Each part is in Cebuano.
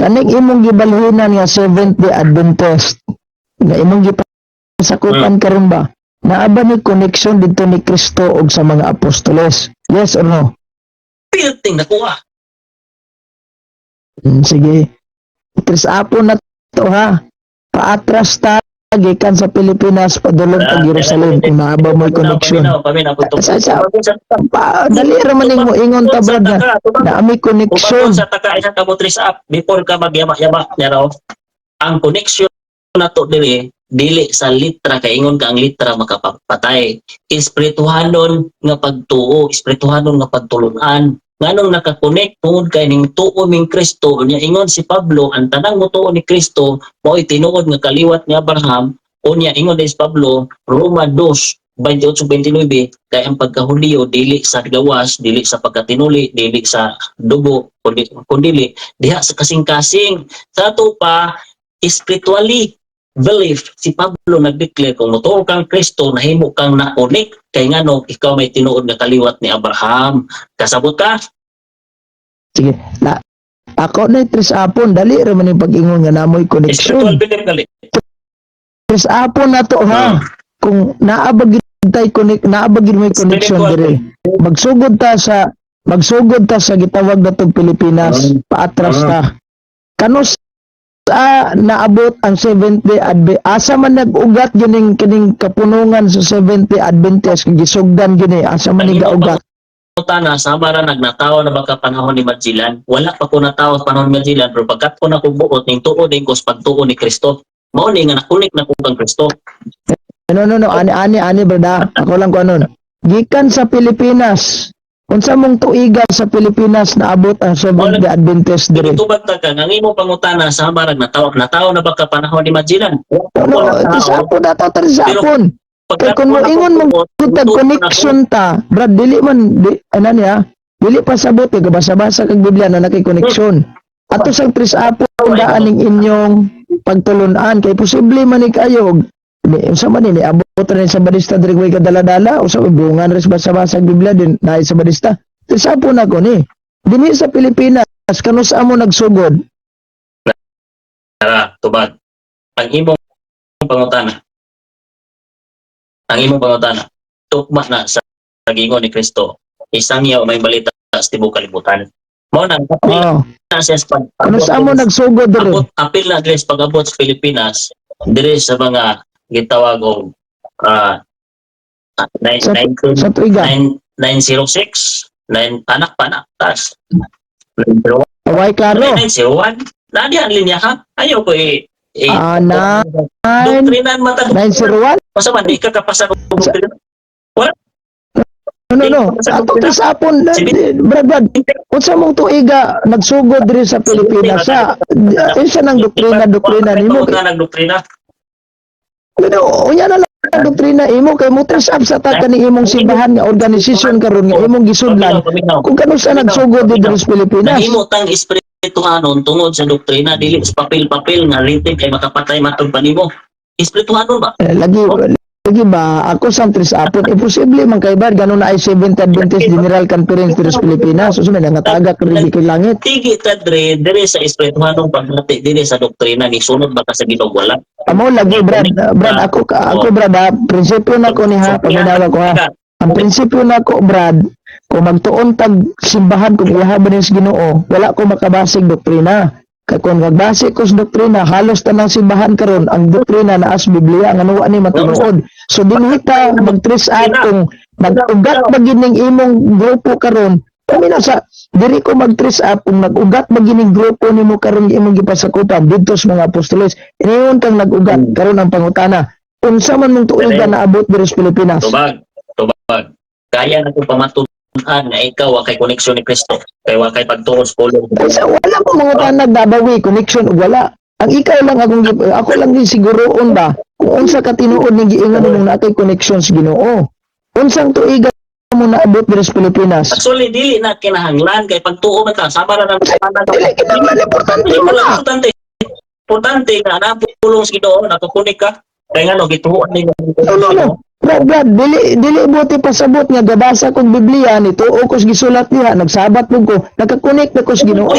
Kaning imong gibalhinan nga Seventh Day Adventist nga imong gipasakupan karon ba? Naa ba ni connection dito ni Kristo og sa mga apostoles? Yes or no? Pilting nakuha. Sige. Tres apon na to ha. Paatras ta gikan sa Pilipinas padulong tag Jerusalem kung naa ba mo'y connection. Paminaw, paminaw. Pa, dali ra man ning mo ingon ta, brad, nga naa may connection. Tubag sa taka isa ka mo tres up before ka magyama-yama niya raw. Ang connection nato diri dili sa litra, kay ingon ka ang litra makapagpatay. Espirituhanon nga pagtuo, espirituhanon nga pagtulunan. Nganong nakakonect? Tungod kay ning tuo ning Kristo. Unya ingon si Pablo, ang tanang motuo ni Kristo mao'y tinuod nga kaliwat ni Abraham. Unya ingon si Pablo, Roma 2:28-29, kay ang pagkahudiyo dili sa gawas, dili sa pagkatinuli, dili sa dugo, kundi diha sa kasing-kasing. Sa ato pa spiritually belief, si Pablo nagdeclare kung motuo kang Kristo, nahimo kang na-connect, kay ngano ikaw may tinuod nga kaliwat ni Abraham. Kasabot ka? Sige. Na ako na tres apon, dali ra man yung pag-ingon nga namoy Spiritual connection. belief gali. Tres apon na to ha. Kung naa ba gid tay connect, naa ba gid may connection Spiritual. dire. Magsugod ta sa gitawag natong Pilipinas, paatras ta. Kanus sa naabot ang Seventh Day Advent? Asa man nag-ugat gining kining kapunungan sa Seventh Day Adventist, gisugdan gini? Asa man Ang ni imong gaugat? pangutana, sama ra nagnataw na baka panahon ni Magellan. Wala pa ko nataw sa panahon ni Magellan, pero pagkat ko na ko buot ning tuo din ko sa pagtuo ni Kristo. Mao ni nga nakunik na ko kang Kristo. No, no, no, ani ani ani, brada. Ako lang ko anon. Gikan sa Pilipinas. Unsa mong tuiga sa Pilipinas naabot ang Seventh Day Adventist dire? Tubag ta ka, ang imong pangutana, sama ra nagnataw, nataw na baka panahon ni Magellan. No, no, tisapon na to, tisapon. Kay kung moingon mong Kung connection ta, brad, dili man di, ano niya, dili pa sabot eh, basa-basa kag Biblia na nakay connection. Ato sang tres apon daan ning inyong pagtulunan, kay posible man ni kayo ni unsa man ni niabot ra ni sa badista diri way kadala-dala o sa bungan res basa-basa ang Biblia din naay sa badista. Tres apon ako ni. Dinhi sa Pilipinas, kanus amo nagsugod? Tara, tubag. Ang imong pangutana. Ang imong pangutana. Tukma na sa gingon ni Kristo. Isang yaw may balita sa tibok kalibutan. Mao na apil na siya sa pag Kanus amo nagsugod diri? Abot, apil na diri sa pag-abot sa Pilipinas diri sa mga gitawag og nine, 19, Sa tuiga. 906 9 anak pa na tas 901. Away klaro. 901 na diyan linya ha, ayaw ko i Ah, nine, doktrinan mata. 901? Basta man di ka kapasa og doktrina. No, no, no. Ato tisapon, brad, brad. Unsa mong tuiga nagsugod diri sa Pilipinas sa isa nang doktrina doktrina nimo? Nga nagdoktrina. Pero unya na lang ang doktrina imo, kay mo trace up sa ta kani imong simbahan nga organisasyon karon nga imong gisudlan Paminaw, paminaw. kung kanus-a nagsugod diri sa Pilipinas. Nahimo tang espirituhanon tungod sa doktrina, dili sa papel-papel nga written, kay makapatay matod pa nimo. Espirituhanon ba? Eh, lagi lagi ba, ako sa tres apon, imposible man kay bar ganon na ay Seventh Adventist General Conference diri sa Pilipinas. So may nangatagak rin kay langit. Tigi ta dre dire sa espirituhanong paglati, dire sa doktrina ni sunod ba ka sa Ginoo, wala. Amo lagi, brad, brad, ako brad ha, prinsipyo na ko ni ha, paminawa ko ha. Ang prinsipyo na ko, brad, kung magtuon tag simbahan, kung ihaban sa Ginoo, wala ko makabasig doktrina. Kay kung magbase ko sa doktrina, halos tanang simbahan karon ang doktrina na as Biblia nga wa ni matinuod. So dinhi ta mag-trace out kung nag-ugat ba gyud ning imong grupo karon. Paminaw sa diri ko mag-trace up kung nag-ugat ba gyud ning grupo nimo karon nga imong gipasakupan didto sa mga apostoles. Ingon kang nag-ugat karon, ang pangutana, unsa man mong tuiga naabot diri sa Pilipinas? Tubag, tubag. Kaya na kong pamatud-an nga ikaw wa kay koneksyon ni Kristo. Kay wa kay pagtuo sa pulong. Kaysa wala ko mga nagbabawi connection ug wala. Ang ikaw lang akong ako lang din siguroon ba kung unsa ka tinuod ning giingon nimong naa kay connection sa Ginoo. Unsang tuiga mo naabot diri sa Pilipinas? Actually, dili na kinahanglan kay pagtuo man ka sama ra ng Dili kinahanglan, importante Dili man mo na. Importante. Importante nga na pulong sa Ginoo, nakakunik ka. Kay ngano gituoan ni No, no, no. Brad, brad, dili dili buti pasabot nga gabasa kog Biblia, nituo ko sa gisulat niya, nagsabat pud ko, nakakonek na ko sa Ginoo.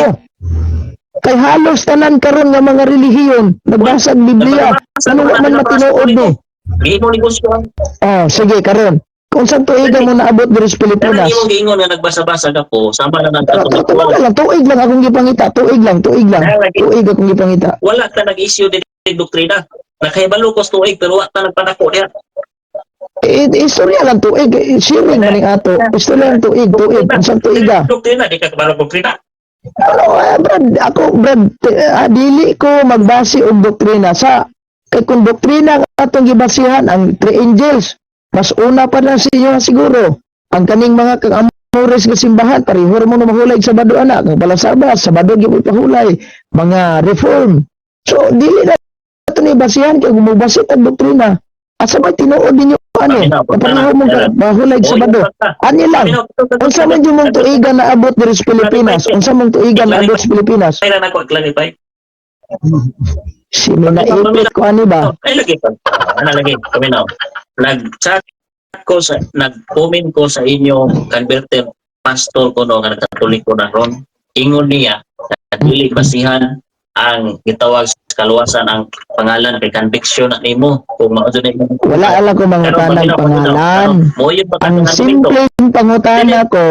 Kay halos tanan karon nga mga relihiyon nagbasa og Biblia. Ano, wa man matinuod ni. Gihimo negosyo. Oh, sige, karon. Kung sa tuiga mo naabot diri sa Pero Pilipinas. imong giingon nga nagbasa-basa ka po, sama na ng Pero tuwag lang, tuig lang akong gipangita, tuig lang, tuig lang. Tuig akong gipangita. Wala ka nag-issue din doktrina. Nakahibalo ko sa tuig pero wa ta nagpanako diha. Eh, istorya lang tuig, eh, sharing man ning ato. Istorya lang tuig, tuig, unsang tuiga. Doktrina, di ka kabalo doktrina. Ano, Brad, ako, Brad, dili ko magbase og doktrina sa kay kung doktrina ang atong gibasihan, ang Three Angels, mas una pa na sa inyo siguro. Ang kaning mga kang Amores nga simbahan, pareho mo na mahulay sa Sabado ana, kang palasabas, Sabado gyud pahulay, mga reform. So dili na ato ni basihan kay kung mobase tag doktrina, asa may tinuod ninyo ani? Pareho mo mahulay sa Sabado. Ani lang. Unsa man jud mong tuiga na abot diri sa Pilipinas? Unsa mong tuiga na abot sa Pilipinas? Kailan ako clarify? Sino na ipit ko ani ba? Ay lagi pa. Ano lagi? Kami na. Nag-chat ko sa nag-comment ko sa inyong converter pastor ko no nga Katoliko na ron. Ingon niya na dili basihan ang gitawag sa kaluwasan ang pangalan kay conviction na nimo kung mao jud na imong Wala ala ko mga tanang pangalan. Mo yun ba Ang simpleng pangutana ko,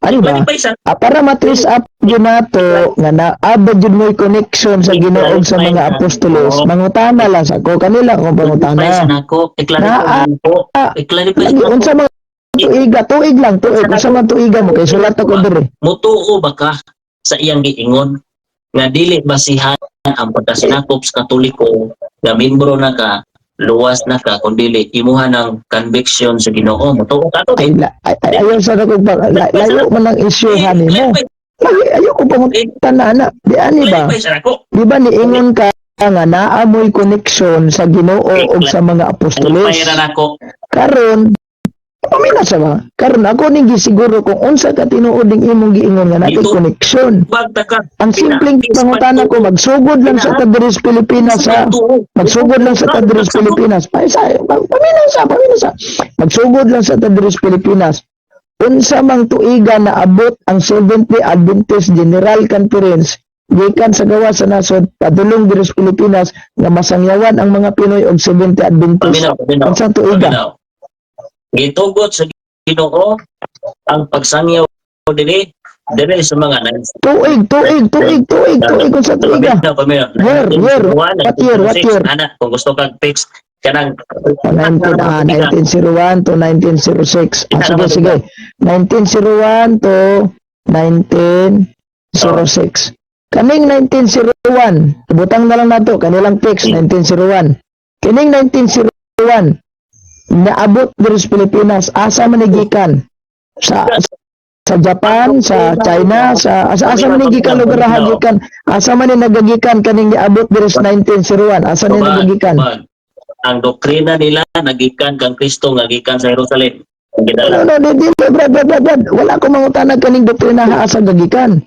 ano ba? Clarify sa Para ma-trace up yun nato nga naabot jud mo'y connection sa Ginoo sa mga apostolos. Mangutana lang sa ko kanila kung Clarify sa pangutana. nako, i-clarify ko. I-clarify Lagi sa unsa mga tuiga, tuig lang, tuig. Unsa man tuiga mo kay sulat ako diri. Mutuo ba ka sa iyang giingon nga dili basihan ang pagkasinakop sa Katoliko nga membro na ka, luwas na ka, kun dili imuha ng conviction sa Ginoo? Mutuo ka to? Ay, ay, ayaw sa ako pa, layo man ang issue hani mo. Lagi ayaw ko pangutana ana. Di ani ba? Clarify sa nako. Di ba niingon ka nga naa mo'y connection sa Ginoo ug sa mga apostoles? Clarify ra nako. Karon, pamina sa ba? Karon ako ning gisiguro kung unsa ka tinuod ning imong giingon nga natay Ito. connection. Bagta ka. Ang simpleng pangutana ko, magsugod lang sa ta diri sa Pilipinas ha. Magsugod lang sa ta diri sa Pilipinas. Ay, sa, paminaw sa, paminaw sa. Magsugod lang sa ta diri sa Pilipinas. Unsa mang tuiga na abot ang Seventh-day Adventist General Conference gikan sa gawas sa nasod padulong diri sa Pilipinas nga masangyawan ang mga Pinoy og Seventh-day Adventist? Paminaw, paminaw. Unsang tuiga? Paminaw. Gitugot sa Ginoo ang pagsangyaw diri diri sa mga Tuig, tuig, tuig, tuig, tuig, unsa tuiga? Paminaw, paminaw. Year, year. What year, what year? Ana, kung gusto kag text kanang 19, 1901 to 1906. Ah, sige, sige. 1901 to 1906. Kaning 1901, butang na lang nato, kanilang fix, 1901. Kining 1901, naabot diri sa Pilipinas, asa man ni gikan? Sa Japan, sa China, sa asa, asa man ni gikan lugar ha gikan? Asa man ni nagagikan kaning niabot diri sa 1901? Asa ni Tubag, nagagikan? tubag. Ang doktrina nila nagikan kang Kristo nga gikan sa Jerusalem. Ang No, gidala. no, di, di, Brad, Brad, Brad, Brad. Wala ko mangutana kaning doktrina ha asa gagikan.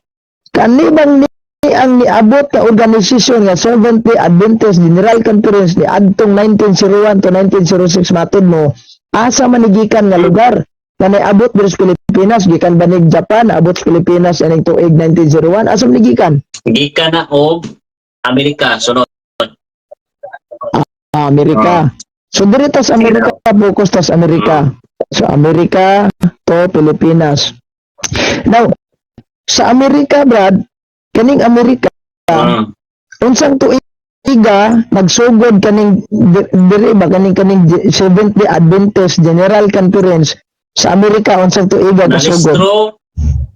Kani bang ni ang niabot ka organisasyon nga Seventh-day Adventist General Conference ni adtong 1901 to 1906 matod mo, asa man ni gikan nga lugar na niabot diri sa Pilipinas? Gikan ba nig Japan, naabot sa Pilipinas ining tuig 1901? Asa man ni gikan? Gikan na og Amerika sunod. Ah, Amerika. So diri ta sa Amerika, focus ta sa Amerika. So Amerika to Pilipinas. Now, sa Amerika, Brad, kaning Amerika, unsang tuiga nagsugod kaning diri ba kaning Seventh Day Adventist General Conference sa Amerika? Unsang tuiga kasugod? Narehistro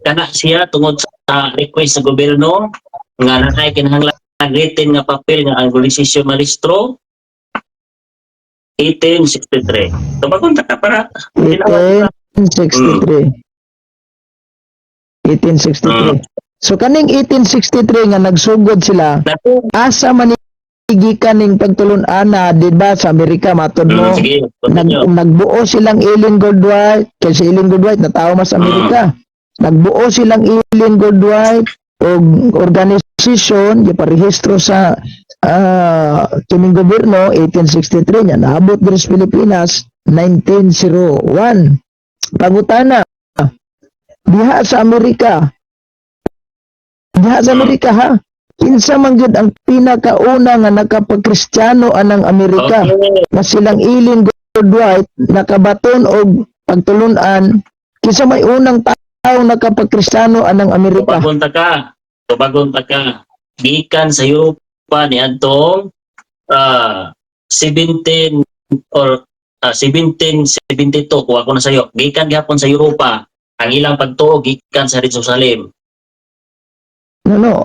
kana siya tungod sa request sa gobyerno nga naay kinahanglan written nga papel nga ang organisasyon marehistro, 1863. Tubagon ta ka para 1863. 1863. So kaning 1863 nga nagsugod sila, Naku, asa man ni gikan ning pagtulun-ana? Di ba sa Amerika matod mo? Sige, Nag, continue. nagbuo silang Ellen Goldwhite kay si Ellen Goldwhite natawo mas Amerika. Nagbuo silang Ellen Goldwhite og organization, giparehistro sa kining gobyerno 1863 nya naabot diri sa Pilipinas 1901. Pangutana, diha sa Amerika, diha sa Amerika ha, Kinsa man gyud ang pinakauna nga nakapagkristiyano anang Amerika? Okay. Nga silang Ellen Goodwhite nakabaton og pagtulunan, kinsa may unang tao nakapagkristiyano anang Amerika? Tubagon ta ka. Tubagon ta ka. Gikan sa Europa ni adtong 17 or 1772, kuha ko na sayo. Gikan gihapon sa Europa. Ang ilang pagtuo gikan sa Jerusalem. No,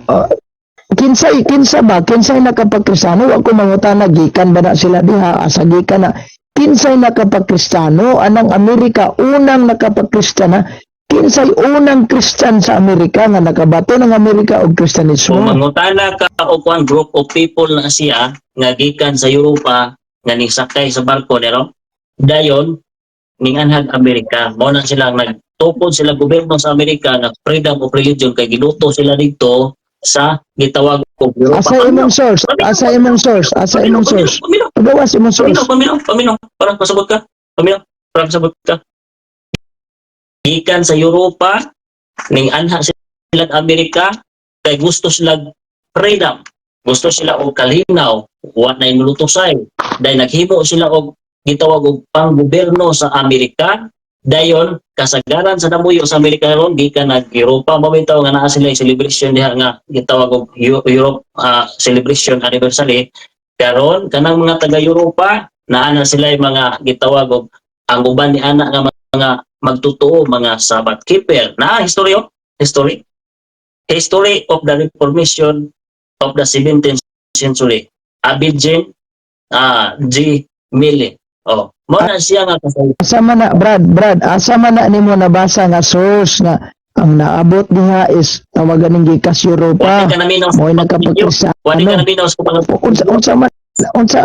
kinsay, kinsa ba, kinsay nakapagkristiyano? Wa ko mangutana gikan ba na sila diha, asa gikan na. Kinsay nakapagkristiyano anang Amerika, unang nakapagkristiyana? Kinsay unang Christian sa Amerika nga nakabato ng Amerika og Kung Kristiyanismo? Mangutana ka og one group of people na siya nga gikan sa Europa nga ning sakay sa barko nero, dayon ning anhag Amerika, mao na sila nagtukod sila gobyerno sa Amerika nga freedom of religion kay giluto sila dito sa gitawag og Europa. Asa imong source? Asa imong source? Asa imong source? Pamino, Pagawas imong source. pamino, pamino, pamino, para pasabot ka. Pamino, para pasabot ka. Gikan sa Europa, ning anha sila Amerika, kay gusto sila freedom. Gusto sila og kalinaw, wa na lutusay. Dahil naghimo sila og gitawag og panggobyerno sa Amerika, dayon kasagaran sa namuyo sa Amerika ron gikan nag Europa. Mao bitaw nga naa sila celebration diha nga gitawag og Europe celebration anniversary karon. Kanang mga taga Europa, naa na sila yung mga gitawag og ang uban ni ana nga mga magtutuo, mga Sabbath keeper na. History of history history of the Reformation of the 17th century, Abidjan G. Mille. Oh, mo na siya nga kasay. Asa man na, Brad, Brad, asa man na nimo nabasa nga source nga ang naabot diha is tawagan ning gikas Europa? Wala ka naminaw Mo'y sa video. Wala ka nakapagkristiyano. Naminaw sa mga Unsa man,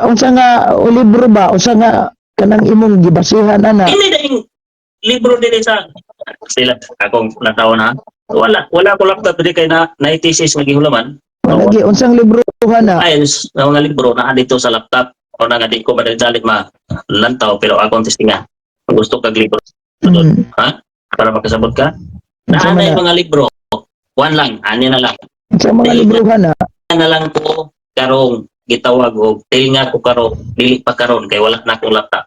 unsa nga libro ba, unsa nga kanang imong gibasihan ana? Hindi na yung libro din sa sila akong nataw na wala wala ko laptop dili kay na na thesis nga gihulaman. Wala gi unsang libro na? Ay, sa mga libro na dito sa laptop o na nga di ko madali ma lantaw, pero akong testinga. Kung gusto kag libro para makasabot ka Unsa na man na na? Yung mga libro, one lang ani na lang. Unsa mga libro na? Na lang ko karong gitawag og nga ko karon, dili pa karon kay wala na akong laptop.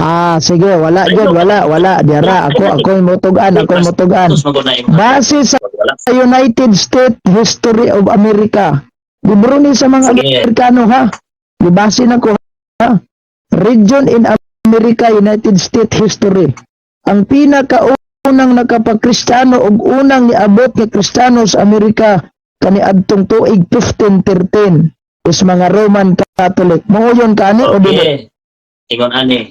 Ah, sige, wala gyud, wala, wala diara. Ako motug-an, ako motug-an. Tapos maguna yung Base sa wala. United States History of America. Libro ni sa mga Sige. Amerikano ha. Gibase na ko ha. Region in America, United States History. Ang pinakaunang nakapagkristiyano og unang niabot nga Kristiyano sa Amerika kaniadtong tuig 1513 is mga Roman Catholic. Mao yun kani o dili? Okay. Ingon ani.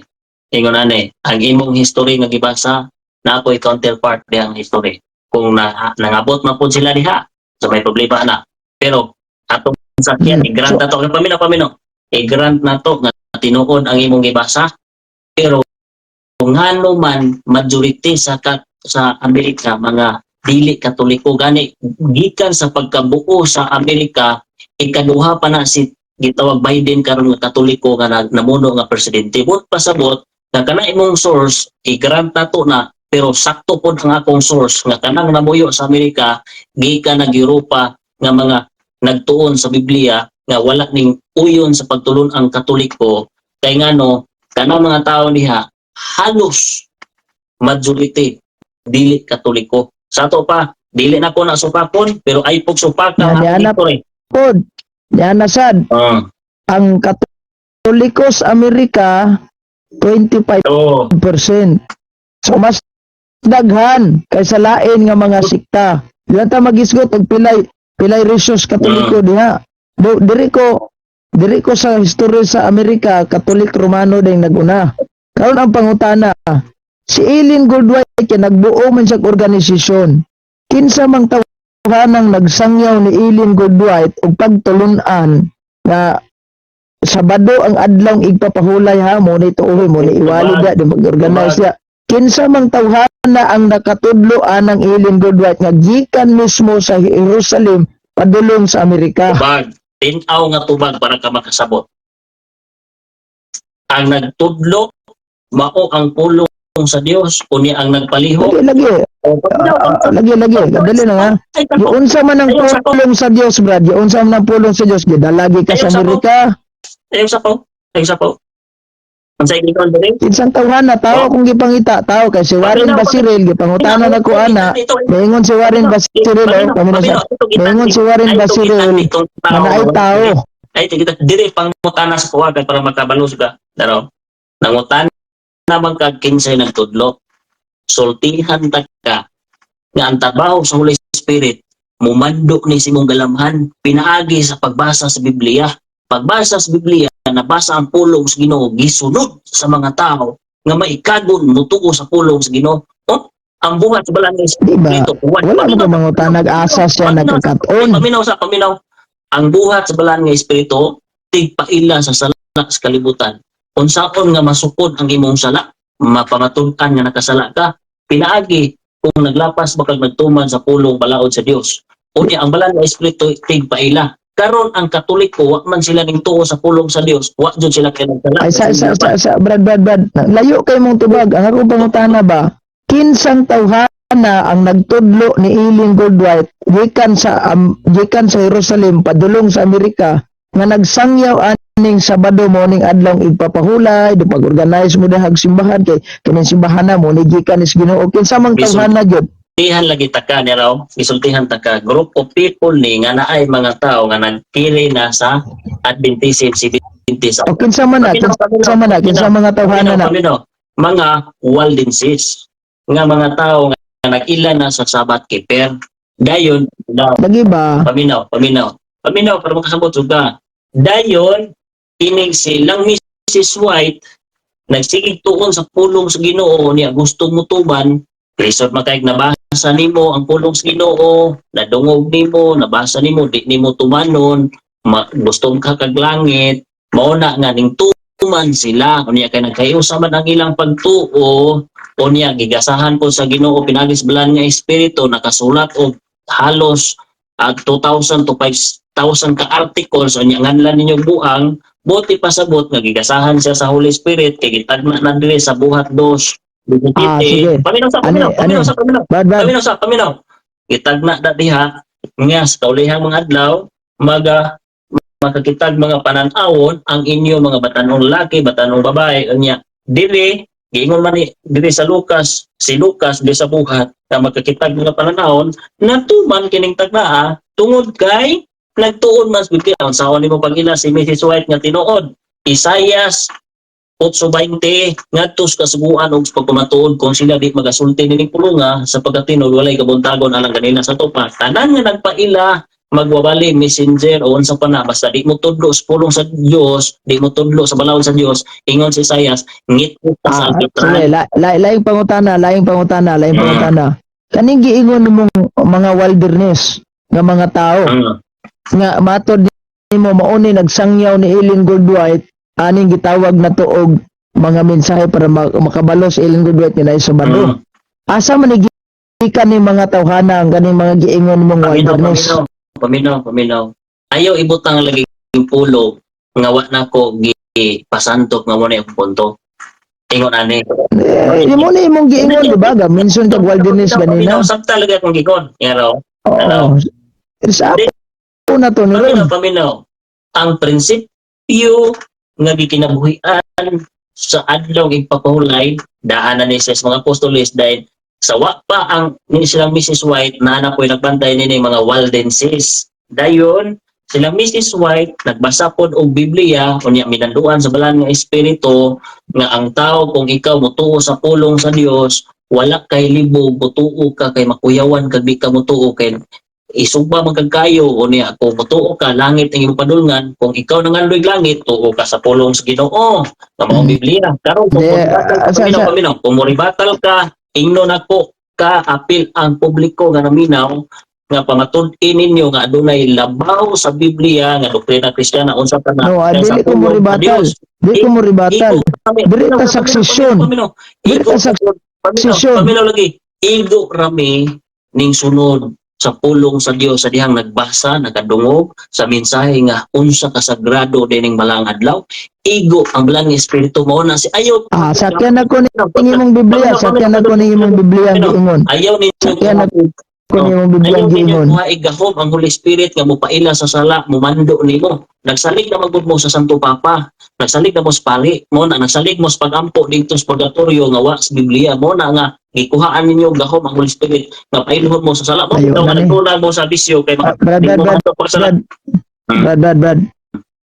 Ingon ani. Ang imong history nga gibasa na ako'y counterpart dihang history. Kung na, nangabot man pud sila diha, so may problema na. Pero atong sakyan, i-grant na to. Kay pamino, pamino. I-grant na to nga tinuod ang imong gibasa. Pero kung ngano man majority sa Amerika mga dili Katoliko, gani gikan sa pagkabuo sa Amerika, ikaduha pa na si gitawag Biden karon nga Katoliko nga namuno nga presidente. But pasabot nga kana imong source, i-grant na to na, pero sakto pod ang akong source nga kanang namuyo sa Amerika gikan nag Europa nga mga nagtuon sa Biblia nga wala ning uyon sa pagtulon ang Katoliko, kay ngano kanang mga tao diha halos majority dili Katoliko. Sa ato pa, dili na ko na supakon, pero ay pug supaka Yan, ang yan na. history. Pod. Yan na sad. Ang Katoliko sa Amerika, 25%. So mas daghan kaysa lain nga mga sikta. Di lang ta magisgot og pilay pilay resyos Katoliko diha. Do, diri ko sa history sa Amerika, Katolik Romano din naguna. Karon ang pangutana, si Ellen Goldwhite kay nagbuo man siya og organisasyon. Kinsa mang tawhanang nagsangyaw ni Ellen Goodwhite og pagtulun-an nga Sabado ang adlawng igpapahulay ha, mo ni tuoy mo ni iwali da di mag-organize ya? Kinsa mang tawhana ang nakatudlo anang Ellen Goodwhite nga gikan mismo sa Jerusalem padulong sa Amerika? Tubag. Tinaw nga tubag para ka makasabot. Ang nagtudlo mao ang pulong sa Dios. Unya ang nagpalihok. Lagi, lagi. Ah, lagi, lagi. Dali na nga. Giunsa man ang pulong sa Dios, Brad? Giunsa man ang pulong sa Dios? Gidalagi ka sa Amerika. Ayaw sa po. Ayaw sa po. Ang sa ingon diri. Kinsang tawhana, tao akong gipangita, tao kay si Warren Basiril, gipangutana na ko ana. Moingon si Warren Basiril, oh, paminaw sa. Moingon si Warren Basiril, na naay tao. Ay, kita diri pangutana sa kuwagan para makabalos ka. Daro. Nangutana naman kag kinsay nagtudlo. Sultihan ta ka nga ang trabaho sa Holy Spirit mumando ni sa imong galamhan pinaagi sa pagbasa sa Biblia. Pagbasa sa Biblia, nabasa ang pulong sa Ginoo, gisunod sa mga tao nga maikagon mutuo sa pulong sa Ginoo. Oh, ang buhat sa balaan ng Di ba? Espiritu. Wala mo ka mangutana, asa siya nagkakat-on. Paminaw sa paminaw. Ang buhat sa balaan nga espiritu tigpaila sa sala sa kalibutan. Unsaon nga masukod ang imong sala, mapamatud-an nga nakasala ka, pinaagi kung naglapas ba kag nagtuman sa pulong balaod sa Dios. Unya ang balaan nga espiritu tigpaila. Karon ang Katoliko, wa man sila ning tuo sa pulong sa Dios, wa jud sila kay nagtala. Ay, sa, Brad, Brad, Brad. Layo kay mong tubag. Ang akong pangutana ba, kinsang tawhana ang nagtudlo ni Ellen Goodwhite gikan sa Jerusalem padulong sa Amerika nga nagsangyaw aning Sabado mo ning adlaw igpapahulay do pag-organize mo dahag simbahan kay kining simbahan na mo ni gikan is Ginoo? Kinsa mang tawhana gyud? Gisultihan lagi ta ka ni raw, gisultihan ta ka group of people ni nga naay mga tao nga nagpili na sa Adventism, Seventies. O kinsa man na, kinsa man na, kinsa mga tawhana na? Paminaw, mga Waldenses nga mga tao nga nag-ila na sa Sabbath keeper. Dayon, daw, Lagi ba? Paminaw, paminaw. Paminaw para makasabot suga. Dayon, kining silang Mrs. White nagsigig tuon sa pulong sa Ginoo niya, gusto mo tuban, lisod makayg nabasa nimo ang pulong sa Ginoo, nadungog nimo, nabasa nimo, di nimo tumanon, gusto ka kag langit, mao na nga ning tuman sila unya kay nagkaiusa man ang ilang pagtuo. Unya gigasahan po sa Ginoo pinaagi sa balaan nga espiritu, nakasulat og halos ag 2,000 to 5,000 ka articles. Unya nganlan ninyo buang buti pasabot nga gigasahan siya sa Holy Spirit kay gitagna na diri sa Buhat 2. Ah, sige. Paminaw sa paminaw, Ano, paminaw ano? sa paminaw. Brad, Brad. Paminaw sa paminaw. Gitagna na diha nga sa kaulihang mga adlaw maga makakitag mga panan-awon ang inyo mga batanong lalaki, batanong babae. Unya diri giingon man ni diri sa Lucas, si Lucas di sa Buhat nga magkakitag mga pananawon, natuman kining tagnaa tungod kay nagtuon mas Biblia. Unsaon nimo pag-ila si Mrs. White nga tinuod? Isaias 8:20 ngadto sa kasuguan og pagpamatuod, kung sila di magasulti nining pulunga sa pagkatinod, walay kabuntagon alang kanila sa tupa. Tanan nga nagpaila, magwawali, messenger o unsa pa na, basta di mo tudlo sa pulong sa Dios, di mo tudlo sa balaod sa Dios, ingon si Isaias, ngit ka sa Ah, alpitran. sige, laing pangutana, laing pangutana, laing pangutana. Kaning giingon mong mga wilderness nga mga tao nga matod nimo mao ni nagsangyaw ni Ellen Goodwhite aning gitawag na tuog mga mensahe para makabalo si Ellen Goodwhite nga naay Sabado. Asa man ni gikan ni mga tawhana ang ganing mga giingon mong Paminaw, wilderness? paminaw, paminaw, paminaw. Ayaw ibutang lagi yung pulong nga wa na ko gipasantok nga mo na yung punto. Ingon ani. Eh, imo ni imong giingon, di ba? Ga mention kag wilderness ganina. Paminaw, sabta lagi akong gigon. Pero, Oo. Sa po na to ni paminaw, Ron. Paminaw. Ang prinsipyo nga gikinabuhian sa adlaw igpapahulay, daanan ni sa mga apostoles, dahil sa wa pa ang ni silang Mrs. White na anak ko'y nagbantay nini mga Waldenses. Dayon, silang Mrs. White nagbasa pod og Biblia, unya minanduan sa balaan nga espiritu nga ang tao, kung ikaw motuo sa pulong sa Dios, wala kay libog, motuo ka kay makuyawan kag di ka motuo kay isugba man kag kayo. Unya kung motuo ka, langit ang imong padulngan. Kung ikaw nangandoy langit, tuo ka sa pulong sa Ginoo nga mao Biblia. Karon kung Di, moribatal ka, paminaw, paminaw, kung moribatal ka, ingnon ako ka, apil ang publiko nga naminaw nga pamatud-in ninyo nga adunay labaw sa Biblia nga doktrina Kristiyana unsa pa na No, sa dili ko pulong sa moribatal. Dios. Di ko moribatal. Igo kami, Dili ta paminaw, succession. paminaw, Dili igo ta paminaw, succession. Paminaw lagi. Igo rami ning sunod sa sa pulong sa Dios sa dihang nagbasa, nakadungog sa mensahe nga unsa ka sagrado dining balang adlaw. Igo ang Balang Espiritu mo na si ayaw. Ah, sakyan ako ni imong Biblia, sakyan ako ni imong Biblia ang giingon. Ayaw ninyo Sakyan ako ni imong Biblia Ayaw ang ninyo giingon. kuha igahom ang Holy Spirit nga mopaila sa sala, mumando nimo. Nagsalig na magud mo sa Santo Papa. Nagsalig na mo sa pali. Mo na nagsalig mo sa pagampo dito sa purgatorio nga wa sa Biblia mo na nga gikuhaan ninyo gahom ang Holy Spirit nga pailhon mo sa sala mo Ayaw daw na nga ni. nagtuna mo sa bisyo kay Ah, Brad, Brad, mo Brad, sa sala. Brad, Brad, Brad, Brad.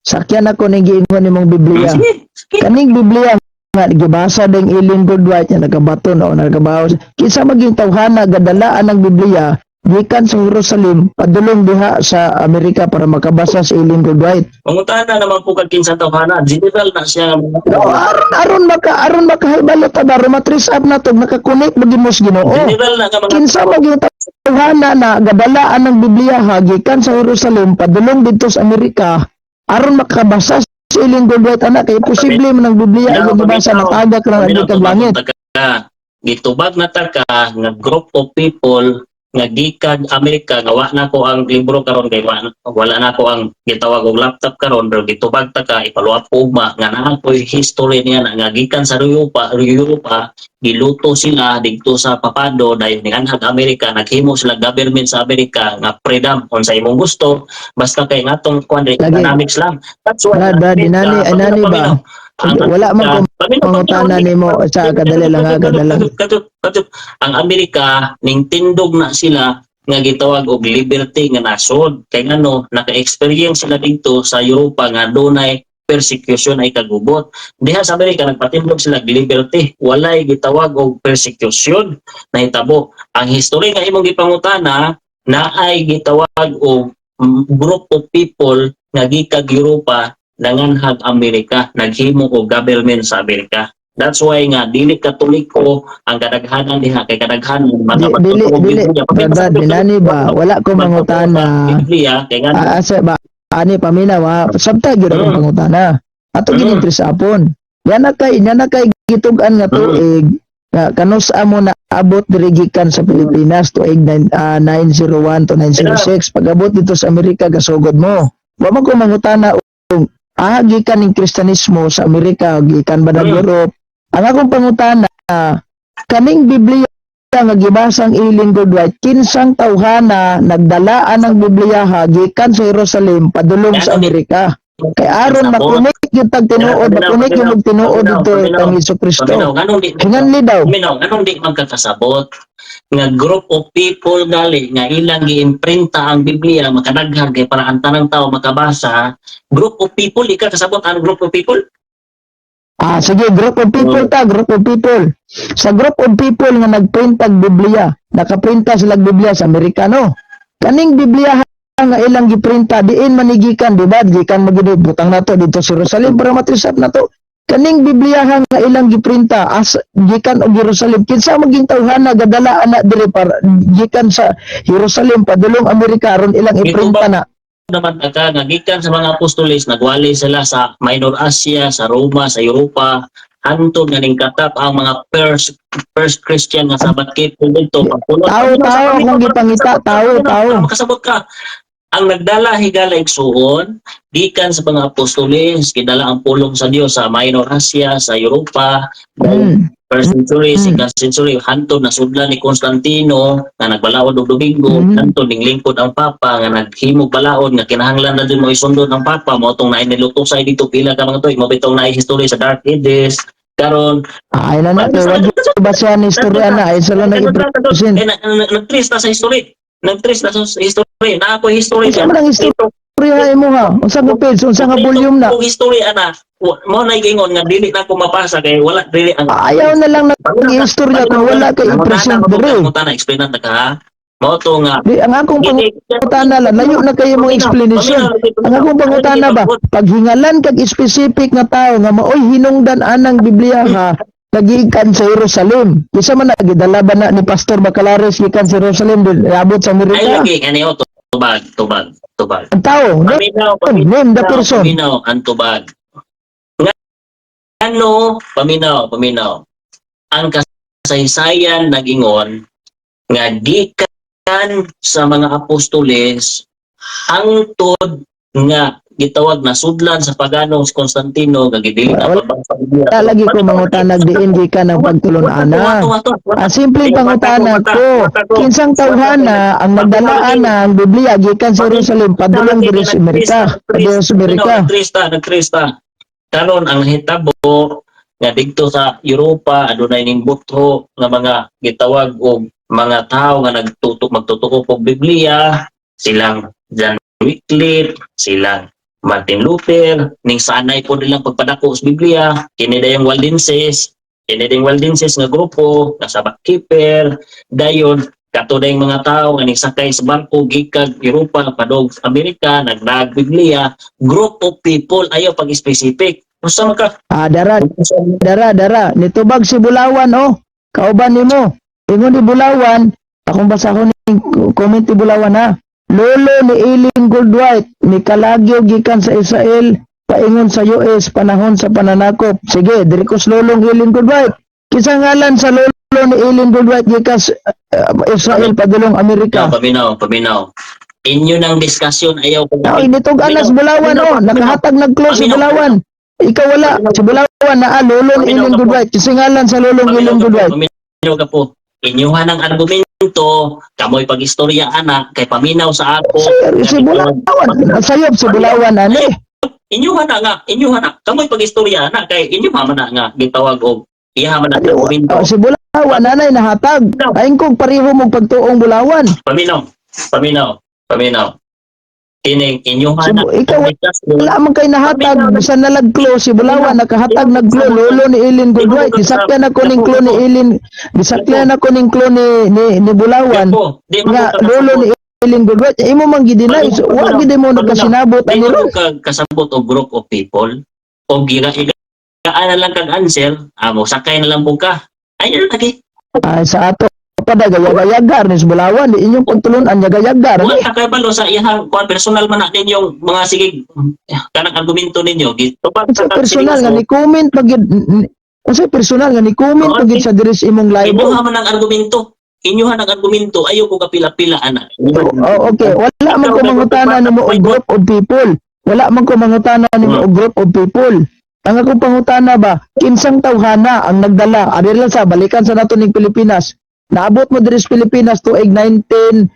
Sakyan ako ni giingon nimong Biblia. Sige, sige. Kaning Biblia nga gibasa ding Ellen G. White nga nakabaton o nakabawas. Kinsa maging tawhana gadalaan ang Biblia gikan sa Jerusalem padulong diha sa Amerika para makabasa si Ellen G. White? Pangutana naman po kag kinsa tawhana, general na siya nga mga No, aron makahibalo ta ba, aron ma-trace up na to, maka-connect ba mo sa Ginoo. General na nga mga Kinsa maging tawhana na gadalaan ang Biblia ha gikan sa Jerusalem padulong didto sa Amerika aron makabasa si Ellen G. White ana, kay posible man ang Biblia Paminaw, ang gibasa paminaw. nakagak lang ang Paminaw, gikan langit. tubag ka. Gitubag na ta ka nga group of people nga gikan Amerika nga wa na ko ang libro karon kay wala na ko ang gitawag og laptop karon, pero gitubag ta ka ipaluap ko ugma nga naa ko'y history niya na nga gikan sa Europa, giluto sila didto sa papado, dayon nianhag Amerika, naghimo sila government sa Amerika nga freedom unsa imong gusto basta kay ngatong kuan Lagi. economics lang. That's why Brad, Brad, inani, inani ba? Wala man ko pangutana nimo sa kadali lang ha, kadali lang. Katut, katut. Ang Amerika ning tindog na sila nga gitawag og liberty nga nasod kay ngano naka-experience sila didto sa Europa nga dunay persecution ay kagubot. Diha sa Amerika nagpatindog sila og liberty, walay gitawag og persecution nahitabo. Ang history nga imong gipangutana, naay gitawag og group of people nga gikag Europa nanganhag Amerika, naghimo og government sa Amerika. That's why nga dili Katoliko ang kadaghanan diha kay kadaghanan mga Dili, dili, Brad, Brad, dinani ba? Wala ko mangutana. Biblia kay nga Ah, asa ba? Ani paminaw ha. Sabta gyud akong pangutana. Ato gini apon. Yan na kay gitug-an nga tuig nga kanus amo na abot diri gikan sa Pilipinas tuig 901 to 906. Pag-abot dito sa Amerika, gasugod mo. Wa man ko mangutana kung gikan ning Kristiyanismo sa Amerika gikan ba ng Europe. Ang akong pangutana, kaning Biblia nga gibasang Ellen G. White, kinsang tawhana nagdala ang Biblia ha gikan sa Jerusalem padulong sa Amerika? Kay aron ma-connect yung tag tinuod, ma-connect yung og tinuod dito kang Hesus Kristo. Paminaw, nganong di Hinganli daw. Paminaw, nganong di magkakasabot nga group of people gali nga ilang giimprinta ang Biblia makadaghan kay para ang tanang tao makabasa? Group of people, di ka kasabot ang group of people? Ah, sige, group of people ta, group of people. Sa group of people nga nagprint og Biblia, nakaprinta sila og Biblia sa Amerikano. Kaning Biblia nga ilang giprinta, diin manigikan, di ba? Gikan magid butang nato dito sa Jerusalem para ma-trace up nato. Kaning Biblia nga ilang giprinta as gikan og Jerusalem, kinsa maging tawhana gadala ana diri para gikan sa Jerusalem padulong Amerika aron ilang iprinta na? Naman ka nga gikan sa mga apostoles, nagwali sila sa Minor Asia, sa Roma, sa Europa, hantod nga ning katap ang mga first first Christian nga Sabbath keeper dito pagpulo. Tao, tao, akong gipangita, tao, tao. Makasabot ka. Ang nagdala, higala, igsuon, gikan sa mga apostoles, gidala ang pulong sa Dios sa Minor Asia, sa Europa, first century, second century, hantod na sudlan ni Constantino nga nagbalaod og Domingo, hantod ning lingkod ang Papa nga naghimog balaod nga kinahanglan na din mo isundon ang Papa mo tong naay nilutusay dito pila ka mga tuig mo bitong naay history sa Dark Ages karon. Ay na na, kay wag basehan ni istorya na, ay sila nang i-present. Eh, nag-trace na sa history. Nag-trace na sa history. Na ako history. Unsa man ang history imo ha? Unsa nga page, unsa nga volume na? Kung history ana, mo na gingon nga dili na ako mapasa kay wala dili ang Ayaw na lang nang istorya kung wala kay i-present diri. Mo na explain na ka ha. Mo to nga Di, ang akong pangutana lang, layo na kayo mong explanation. Ang akong pangutana ba, paghingalan kag specific nga tao nga maoy hinungdan anang Biblia ha, nagikan sa Jerusalem. Isa man na, gidala ba na ni Pastor Bacalares gikan sa Jerusalem, abot sa Ay Amerika? lagi ani o tubag, tubag, tubag. Ang tao, name, Paminaw, paminaw. name the person. Paminaw ang tubag. Ano, paminaw, paminaw. Ang kasaysayan nagingon nga gikan Sa mga apostoles hangtod nga gitawag na sudlan sa pagano si Constantino nga gidili na Wala. pabang. Lagi ko mangutanag diin gikan ang pagtulun-ana. Ang simpleng pangutana ko, kinsang tawhana ang nagdala ana ang Biblia gikan sa Jerusalem padulong diri sa Amerika, padulong sa Amerika? Nagtrista, nagtrista. Karon ang hitabo nga didto sa Europa adunay ning butho nga mga gitawag og mga tao nga nagtutok magtutukop og Biblia, silang John Wycliffe, silang Martin Luther, ning sanay po nilang pagpadako sa Biblia. Kini dayong Waldenses, kini dayong Waldenses nga grupo nga Sabbath keeper. Dayon kato dayong mga tao nga ning sakay sa barko gikan Europa padong Amerika, nagdag Biblia. Group of people, ayaw pag specific. Unsa man ka? Ah, dara, dara, dara. Nitubag si Bulawan, oh. Kauban nimo. Ingon ni Bulawan, akong basahon ning comment ni Bulawan ha. Lolo ni Ellen Goldwhite, ni kalagyo gikan sa Israel, paingon sa US panahon sa pananakop. Sige, diri ko sa lolong Ellen Goldwhite. Kinsa ngalan sa lolo ni Ellen Goldwhite gikan sa Israel padulong Amerika? Paminaw, paminaw. Inyo nang discussion, ayaw ko. Ay, nitog anas Bulawan, oh, nakahatag nag-close si Bulawan. Ikaw wala, si Bulawan naa lolo ni Ellen Goodwhite. Kinsa ngalan sa lolong Ellen Goodwhite? Paminaw ka po. Inyuhan ang argumento, kamoy pag-istorya ana, kay paminaw sa ako. Si Bulawan, sayop si Bulawan ani. Inyuhan na nga, inyuhan na. Kamoy pag-istorya ana, kay inyuhan man na nga, gitawag og iyahan man ang argumento. Oh, si Bulawan anay nahatag. Ayon kong pareho mong pagtuong Bulawan. Paminaw, paminaw, paminaw. Kining inyuhan na. Ikaw, wala man kay nahatag bisan na nag-close si Bulawan, nakahatag nag-close lolo ni Ellen Goodwhite. Gisakyan ako ning clue ni Ellen, gisakyan ako ning clue ni Bulawan Di man nga ko lolo ni Ellen Goodwhite. Imo man gi-deny, so wa gid mo nagkasinabot Di ani mo ron. ka kasabot og group of people o gira igaan na lang kag answer, amo sakay na lang po ka. Ay, ano lagi? Ay, sa ato pa yagayagar ni Bulawan, di inyong pagtulunan yagayagar Wala ni. ka kay balo sa iyang kuan, personal man na ninyong mga sige kanang argumento ninyo. Gitupad Sa personal nga ni comment pag unsa personal nga ni comment pag sa diri sa imong live? Imuha man ang argumento. Inyuhan ang argumento, ayaw ko kapila-pila ana. Oh, okay. Wala man ko mangutana nimo og group of people. Wala man ko mangutana nimo og group of people. Ang akong pangutana ba, kinsang tawhana ang nagdala? Ari lang sa balikan sa nato ning Pilipinas. Naabot mo diri sa Pilipinas tuig 1901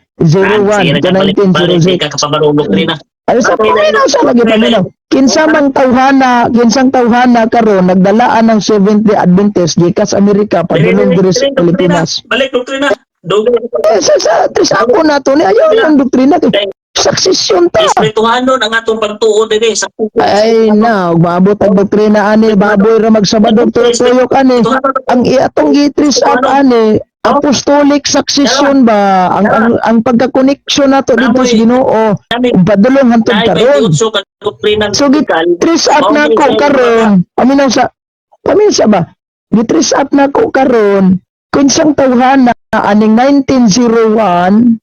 to 1906. Ka kapabarong doktrina. Ay, sa paminaw sa lagi paminaw. Kinsa mang tawhana, kinsang tawhana karon nagdalaan ng Seventh Day Adventist gikas Amerika padulong diri sa Pilipinas? Balik doktrina. Dugay. Eh, sa tres ako na to ni ayaw lang doktrina kay succession ta. Espirituhanon ang atong pagtuo diri sa Ay na, ug maabot ang doktrina ani, baboy ra magsabado tuyok ani. Ang atong gi-trace up ani, apostolic succession ba ang pagka-connection nato dito sa Ginoo ug padulong hantod karon. ka doktrina. So gi-trace up na ko karon. Paminaw sa ba? Gi-trace up na ko karon kinsang tawhana aning 1901,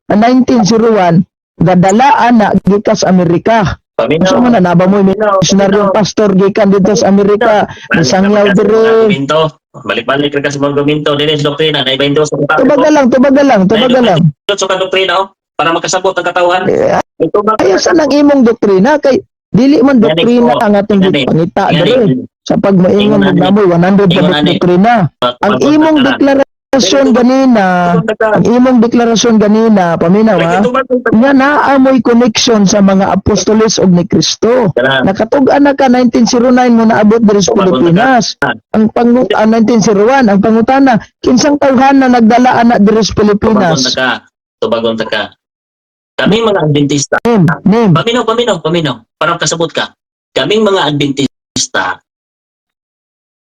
ah, 1901 gadalaan na gikas Amerika. Paminaw. Unsa man na naba mo missionaryong pastor gikan dito sa Amerika, nisangyaw dire. Argumento. Balik-balik ra ka sa mga argumento dili sa doktrina na 22 sa Tubaga lang, tubaga lang, tubaga lang. Sa doktrina oh, para makasabot ang katawhan. Eh, Itubag ayaw sa nang imong doktrina kay dili man doktrina ang atong Gani. gipangita dire. Sa pagmaingon Ingon mo namoy 100 Ingon ka ani. doktrina. Ang imong deklarasyon ganina, ang imong deklarasyon ganina, paminaw ha, nga naa mo'y connection sa mga apostoles og ni Kristo. Nakatug-an na ka 1909 mo naabot diri sa Pilipinas. Ang pangut ang 1901 ang pangutana, kinsang tawhan na nagdala ana diri sa Tubagon Pilipinas? ta ka. Tubagon ta ka. Kaming mga Adventista, Name, name. Paminaw, paminaw, paminaw. Para kasabot ka. Kaming mga Adventista,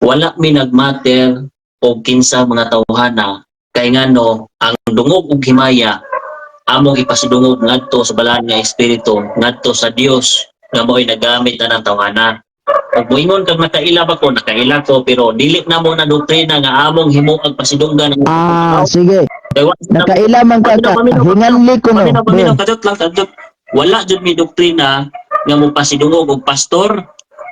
wala mi nagmatter og kinsa mga tawhana kay ngano ang dungog ug himaya among ipasidungog ngadto sa balaan nga espiritu, ngadto sa Dios nga mo'y nagamit anang tawhana. Ug moingon kag nakaila ba ko, nakaila ko, pero dili na mo na doktrina nga among himuag pasidunggan ang Ah, sige. Kay wa- Nakaila man ka. Hinganli ko no. Paminaw, paminaw, kadot lang, kadot. Wala jud mi doktrina nga mo pasidungog og pastor,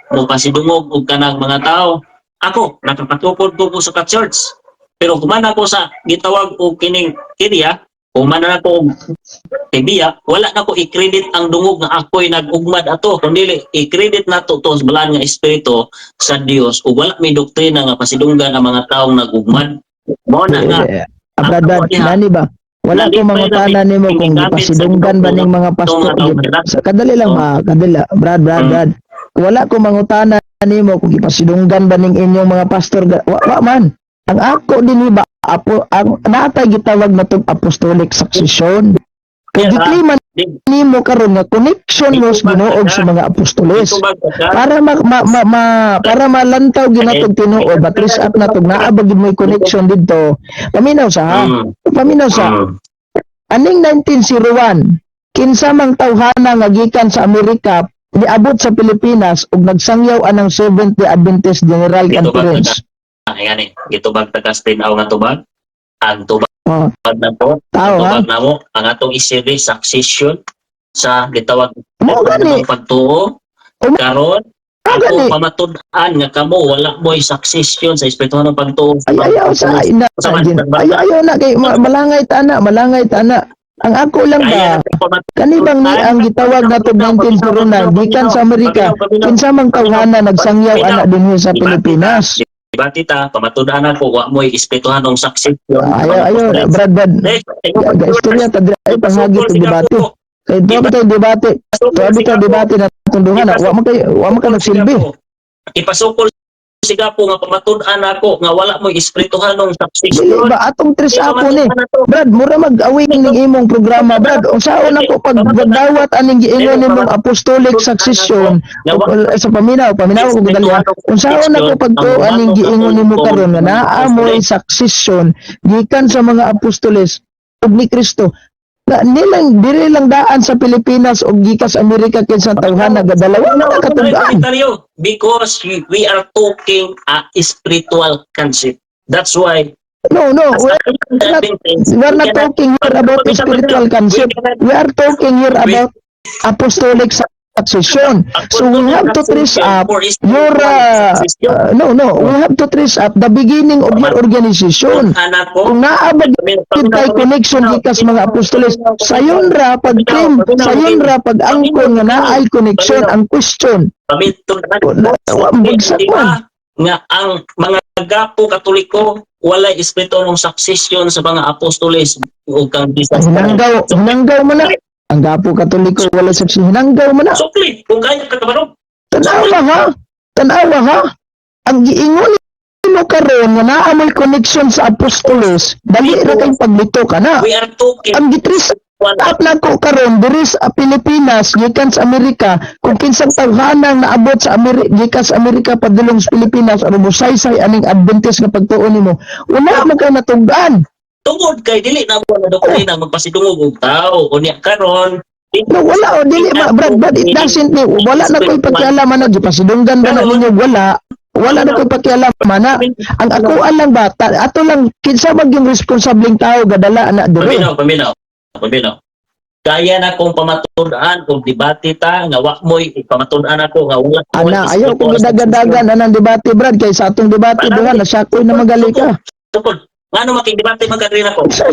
mo pasidungog og kanang mga tao. Ako, nakapatukod ko ko sa ka-church. Pero kuman ako sa gitawag og kining area, Human na ko tibiya, wala na ko i-credit ang dungog nga ako'y nag-ugmad ato, kundi i-credit nato to sa balaan nga espiritu sa Dios, ug wala may doktrina nga pasidunggan ang mga taong nag-ugmad. Mao na nga Eh, ah, Brad, Brad, nani ba? Wala ko mangutana nimo kung gipasidunggan ba ning mga pastor. Sa kadali lang ma, kadali. Brad, Brad, Brad. Wala ko mangutana nimo kung gipasidunggan ba ning inyong mga pastor. Wa man. Ang ako din ba apo ang natay gitawag na tong apostolic succession. Kay giklima nimo karon nga connection mo sa Ginoo sa mga apostoles para ma, ma, ma, para malantaw ginatog tinuod ba, trace up na tog naa ba gid mo'y connection didto. Paminaw sa, ha, paminaw sa aning 1901, kinsa mang tawhana nga gikan sa Amerika niabot sa Pilipinas ug nagsangyaw anang Seventh Day Adventist General Dito ba Conference? Ayan eh, gitubag ta kas tinaw nga tubag. Ang tubag Oh, na po, tao ha. ang tubag na mo, ang atong isiri succession sa gitawag Mo gani. ng pagtuo. Karon, Mo ako gani. pamatud-an nga kamo wala mo'y succession sa espirituhanong pagtuo. Ay, ayaw sa ay, na, ayaw, ayaw na kay malangay ta na, malangay ta na. Ang ako lang ba, kanibang ni ang gitawag na to 1909 gikan sa Amerika, kinsa mang tawhana nagsangyaw ana dinhi sa Pilipinas? Diba, tita, pamatud-an ako wa mo'y espirituhanong succession. Ayaw, ayaw, Brad, Brad. Ga istorya ta diri, ay panghagi tog debate. Kay do ba tayo debate? Do ba tayo debate na tunduhan na? Wa man kay nagsilbi. Ipasukol siga po nga pamatud-an ako nga wala mo'y espirituhanong succession. Dili ba atong tres apo ni? Brad, mura mag-awing ning imong programa, Brad. Unsaon ako pag pagdawat aning giingon nimong apostolic succession sa paminaw, paminaw ko dali ha. Unsaon ako pagtuo aning giingon nimo karon nga naa mo'y succession gikan sa mga apostoles ug ni Kristo? Na nilang diri lang daan sa Pilipinas ug gikan sa Amerika, kinsa tawhana gadalawa man ang katug-an? Because we are talking a spiritual concept. That's why No, we are not talking here about a spiritual concept. We are talking here about apostolic succession. So we have to trace up your no, we have to trace up the beginning of your organization. Anak ko, Kung naa ba gid kay connection gikan sa mga apostoles, sayon ra pag-claim, sayon ra pag-angkon nga naay connection ang question. Wala, bagsak man. Nga ang mga Gapo Katoliko walay espiritual succession sa mga apostoles ug kang Jesus. Hinanggaw, hinanggaw man na. Ang Gapo Katoliko wala sa hinanggaw man na. Sukli, kung kaya ka kabalo. Tanawa ha. Tanawa ha. Ang giingon mo karon nga naa mo'y connection sa apostoles, dali ra kay paglito ka na. We are talking Ang gi-trace up na ko karon diri sa Pilipinas gikan sa Amerika, kung kinsang tawhanang naabot sa Amerika gikan sa Amerika padulong sa Pilipinas aron mosaysay aning Adventist nga pagtuo nimo, wala man kay natug-an. Tungod kay dili na mo na doktrina magpasidungog og tao unya karon. No, wala o dili ma, Brad, Brad, it doesn't mean wala na ko'y pakialaman na gipasidunggan ba na ninyo, wala. Wala na ko'y pakialaman na. Ang ako lang ba, ato lang kinsa man yung responsableng tao gadala na diri. Paminaw, paminaw, paminaw. Kaya na kong pamatud-an og debate ta nga wa mo'y pamatud-an ako nga wala Ana, ayaw kong gidagadagan anang debate, Brad, kay sa atong debate duha na sakoy na magali ka. Tukod. Ngano makig-debate man kadri nako? Sa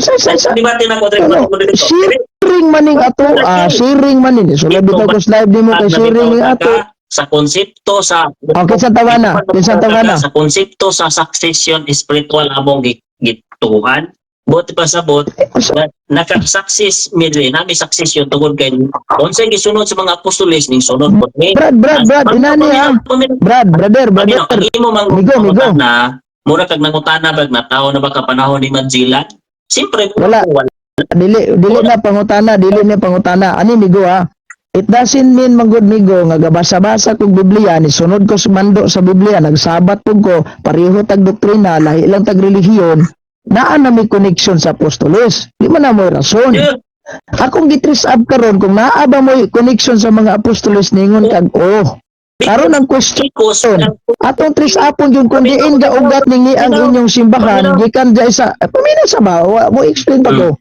Debate na ko diri Ano, ko dito. sharing maning ato, ah, sharing manin. So labi ta ko live nimo kay sharing ning ato. Sa konsepto sa Oh, kinsa tawana? Kinsa tawana? Sa konsepto sa succession spiritual among gituhan. Buot pasabot Eh, naka-success midway nami succession tungod kay unsay gisunod sa mga apostoles ning sunod pod ni. Brad, Brad, Brad, inani ha. Brad, brother, brother. Ang imo mang Migo, migo. na mura kag nangutana bag natawo na ba ka panahon ni Manzilan? Siyempre Wala. Wala. Dili dili na pangutana, dili na pangutana. Ani migo ha. It doesn't mean manggod migo nga gabasa-basa kog Biblia ni sunod ko sa mando sa Biblia, nagsabat pug ko, pareho tag doktrina, lahi lang tag relihiyon, naa na may connection sa apostoles. Di man na mo'y rason. Akong gi-trace up karon kung naa ba mo'y connection sa mga apostoles, ningon kag oh. Karon ang question, Because atong trace upon yung kung diin ga ugat ningi ang inyong simbahan gikan di sa eh, paminaw sa ba mo explain pa ko.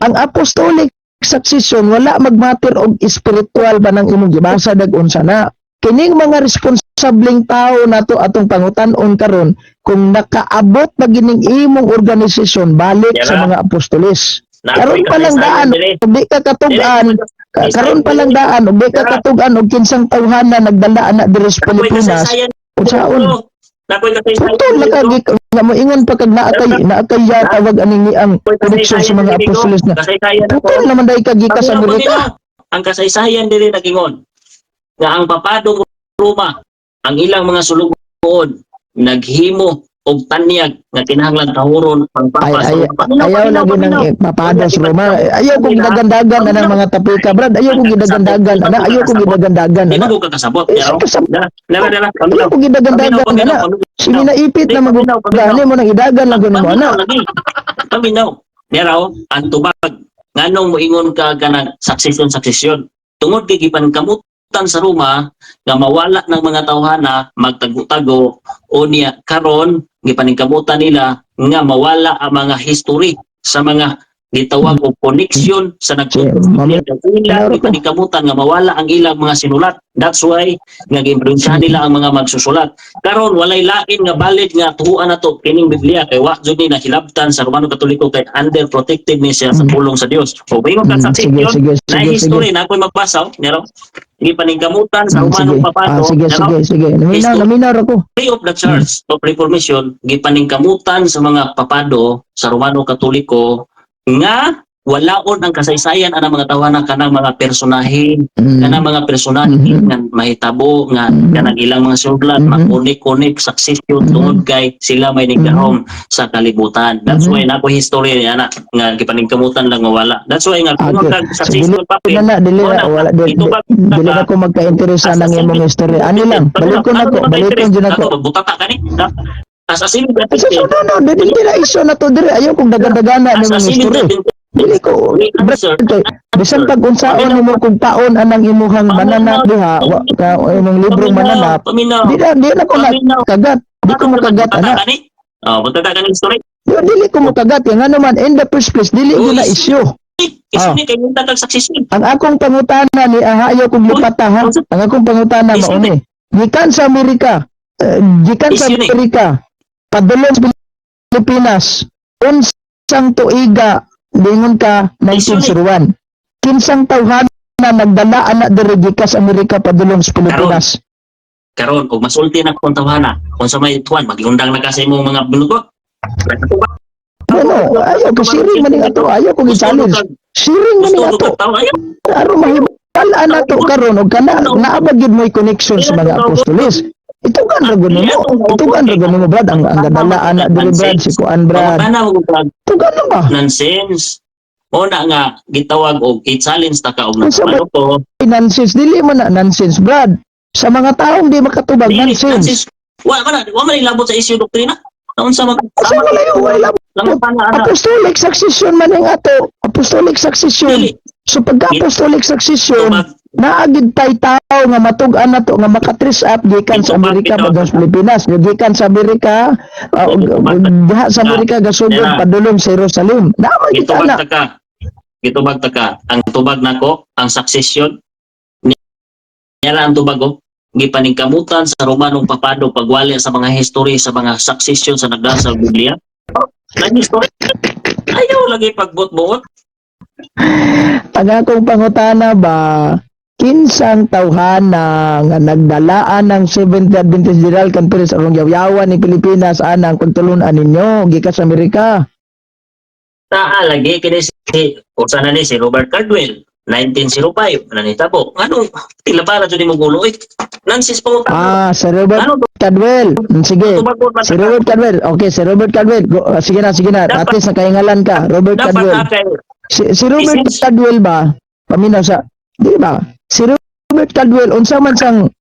Ang apostolic succession wala magmatter og spiritual ba nang imong gibasa dag unsa na. Kining mga responsableng tao nato atong pangutan-on karon kung nakaabot ba gining imong organisasyon balik sa mga apostoles. Karon pa lang daan, ug di ka katug-an, karon pa lang daan, ug di ka katug-an og kinsang tawhana nagdala ana diri sa Pilipinas. Unsaon? Putol na ka nga moingon pa kag naa kay ya tawag aning ni ang connection sa mga apostoles na. Putol naman dai ka gikan sa Amerika. Ang kasaysayan diri nagingon nga ang papadong Roma, ang ilang mga sulugoon naghimo og tanyag nga kinahanglan tahuron ang papa Ay, sa ay, Paminaw, ayaw paminaw, lagi paminaw. nang papada sa Roma. Ayaw kong gidagandagan anang mga tapika, Brad. Ayaw kong gidagandagan ana, ayaw kong gidagandagan Di ana. ba ko kakasabot? Eh, Pero, sa dala, dala, dala, ayaw paminaw. kong gidagandagan Paminaw, paminaw, ana. paminaw. Siminaipit na Paminaw, paminaw. magugani mo nang idagan lang gud mo ana. Paminaw lagi. Paminaw. Pero, ang tubag, nganong moingon ka kanang succession, succession? Tungod kay gipankamutan sa Roma nga mawala ng mga tawhana magtago-tago, o niya karon gipaningkamutan nila nga mawala ang mga history sa mga gitawag og connection sa nagtuto. Mamaya- Ila gipaningkamutan nga mawala ang ilang mga sinulat. That's why nga giimpluwensyahan nila ang mga magsusulat. Karon walay lain nga valid nga tuhuan nato kining Biblia kay wa jud ni nahilabtan sa Romano Katoliko kay under protected ni siya sa pulong sa Dios. O ingon ka sa Sige, section sige, na sige, sige. history na ako'y magbasa, oh, nero. Gipaningkamutan sa Romanong Sige. Papado, Ah, sige, nero, sige, sige. Naminaw, naminaw ra ko. History of the Church of Reformation, gipaningkamutan sa mga papado sa Romano Katoliko nga walaon ang kasaysayan anang mga tawana kanang mga personahe, kanang mga personahe nga mahitabo nga kanang ilang mga suglat makunik-kunik succession tungod kay sila may nigahom sa kalibutan. That's why na ako history niya na nga gipaningkamutan lang nga wala. That's why nga kung kag So, succession dili papel na na, dili na, wala, wala, dili, itubag dili na ko magka-interest sa nang imong history. Ani lang, balikon ako, balikon jud ako. Butata ka ni. As a civil Sa so, no, no, dili dili na issue na to diri. Ayaw kong dagandagana as nimong a civil history. Dili ko, We answer. Brad, kay bisan pag unsaon nimo kung paon anang imuhang mananap diha, wa, ka imong librong mananap, Paminaw. di na ko na Paminaw. kagat. Di ko makagat ana. Butata ka ni. Oh, butata ka ni story. Di, dili ko makagat kay ngano man in the first place dili Oh, gyud na issue. Issue Ah. ni kay unta kag succession. Ang akong pangutana ni aha, ayaw kong lipata ha. Ang akong pangutana Issue mao ni. Gikan sa Amerika, gikan sa Issue ni. Amerika, padulong sa Pilipinas, unsang tuiga lingon ka Issue ni. 1901? Kinsang tawhana nagdala ana diri gikan sa Amerika padulong sa Pilipinas? Karon og masulti na kung tawhana, kung sa may tuwan magundang na ka sa imong mga binugot. Ano, ayaw ko siring man ning ato, ayaw ko gi-challenge. Siring man ning ato. Ayaw. Aron mahibal-an nato karon og kana naa ba gyud mo'y connection sa mga apostoles. Itugan ra gud nimo. Itugan ra gud nimo, Brad, ang gadala ana diri, Brad, si kuan, Brad. Pangutana mo kag Itugan na ba? Nonsense. O na nga gitawag og i-challenge ta ka og Unsa ba ano ko. Nonsense, dili man na nonsense, Brad. Sa mga taong di makatubag, Dili, nonsense. nonsense. Wa man ilabot sa issue doktrina. Naunsa man Asa wala yung wala lang pana ana. Apostolic succession man ang ato. Apostolic succession. Dili. So pagka apostolic succession, Tubag naa gyud tay tao nga matug-an nato nga maka-trace up gikan sa Ito ba, Amerika ito? padung sa Pilipinas. Gikan sa Amerika, diha sa Amerika gasugod Yeah. padulong sa Jerusalem. Naa man kita Gitubag na. ta ka. Gitubag ta ka. Ang tubag nako, ang succession niya lang ang tubag oh. Gipaningkamutan sa Romanong papado pagwali sa mga history sa mga succession sa nagdaan sa Biblia. Lagi story. Ayaw lagi pagbot-buot. Ang akong pangutana ba, kinsang tawhana nga nagdalaan ng Seventh Adventist General Conference aron yaw-yawan ni Pilipinas anang pagtulun-an ninyo gikan sa Amerika? Taa lagi kini si usa na ni si Robert Caldwell 1905 nanitabo. Ngano tilabala jud nimo gulo eh. Nonsense pangutana. Ah, si Robert Ano Caldwell. Sige. tubag man Si Robert Caldwell. Okay, si Robert Caldwell. Go, sige na, sige na. At least nakaingalan ka. Robert Dapat Caldwell. na kay Si Robert Caldwell ba? Paminaw sa, di ba? Si Robert Caldwell unsa man siyang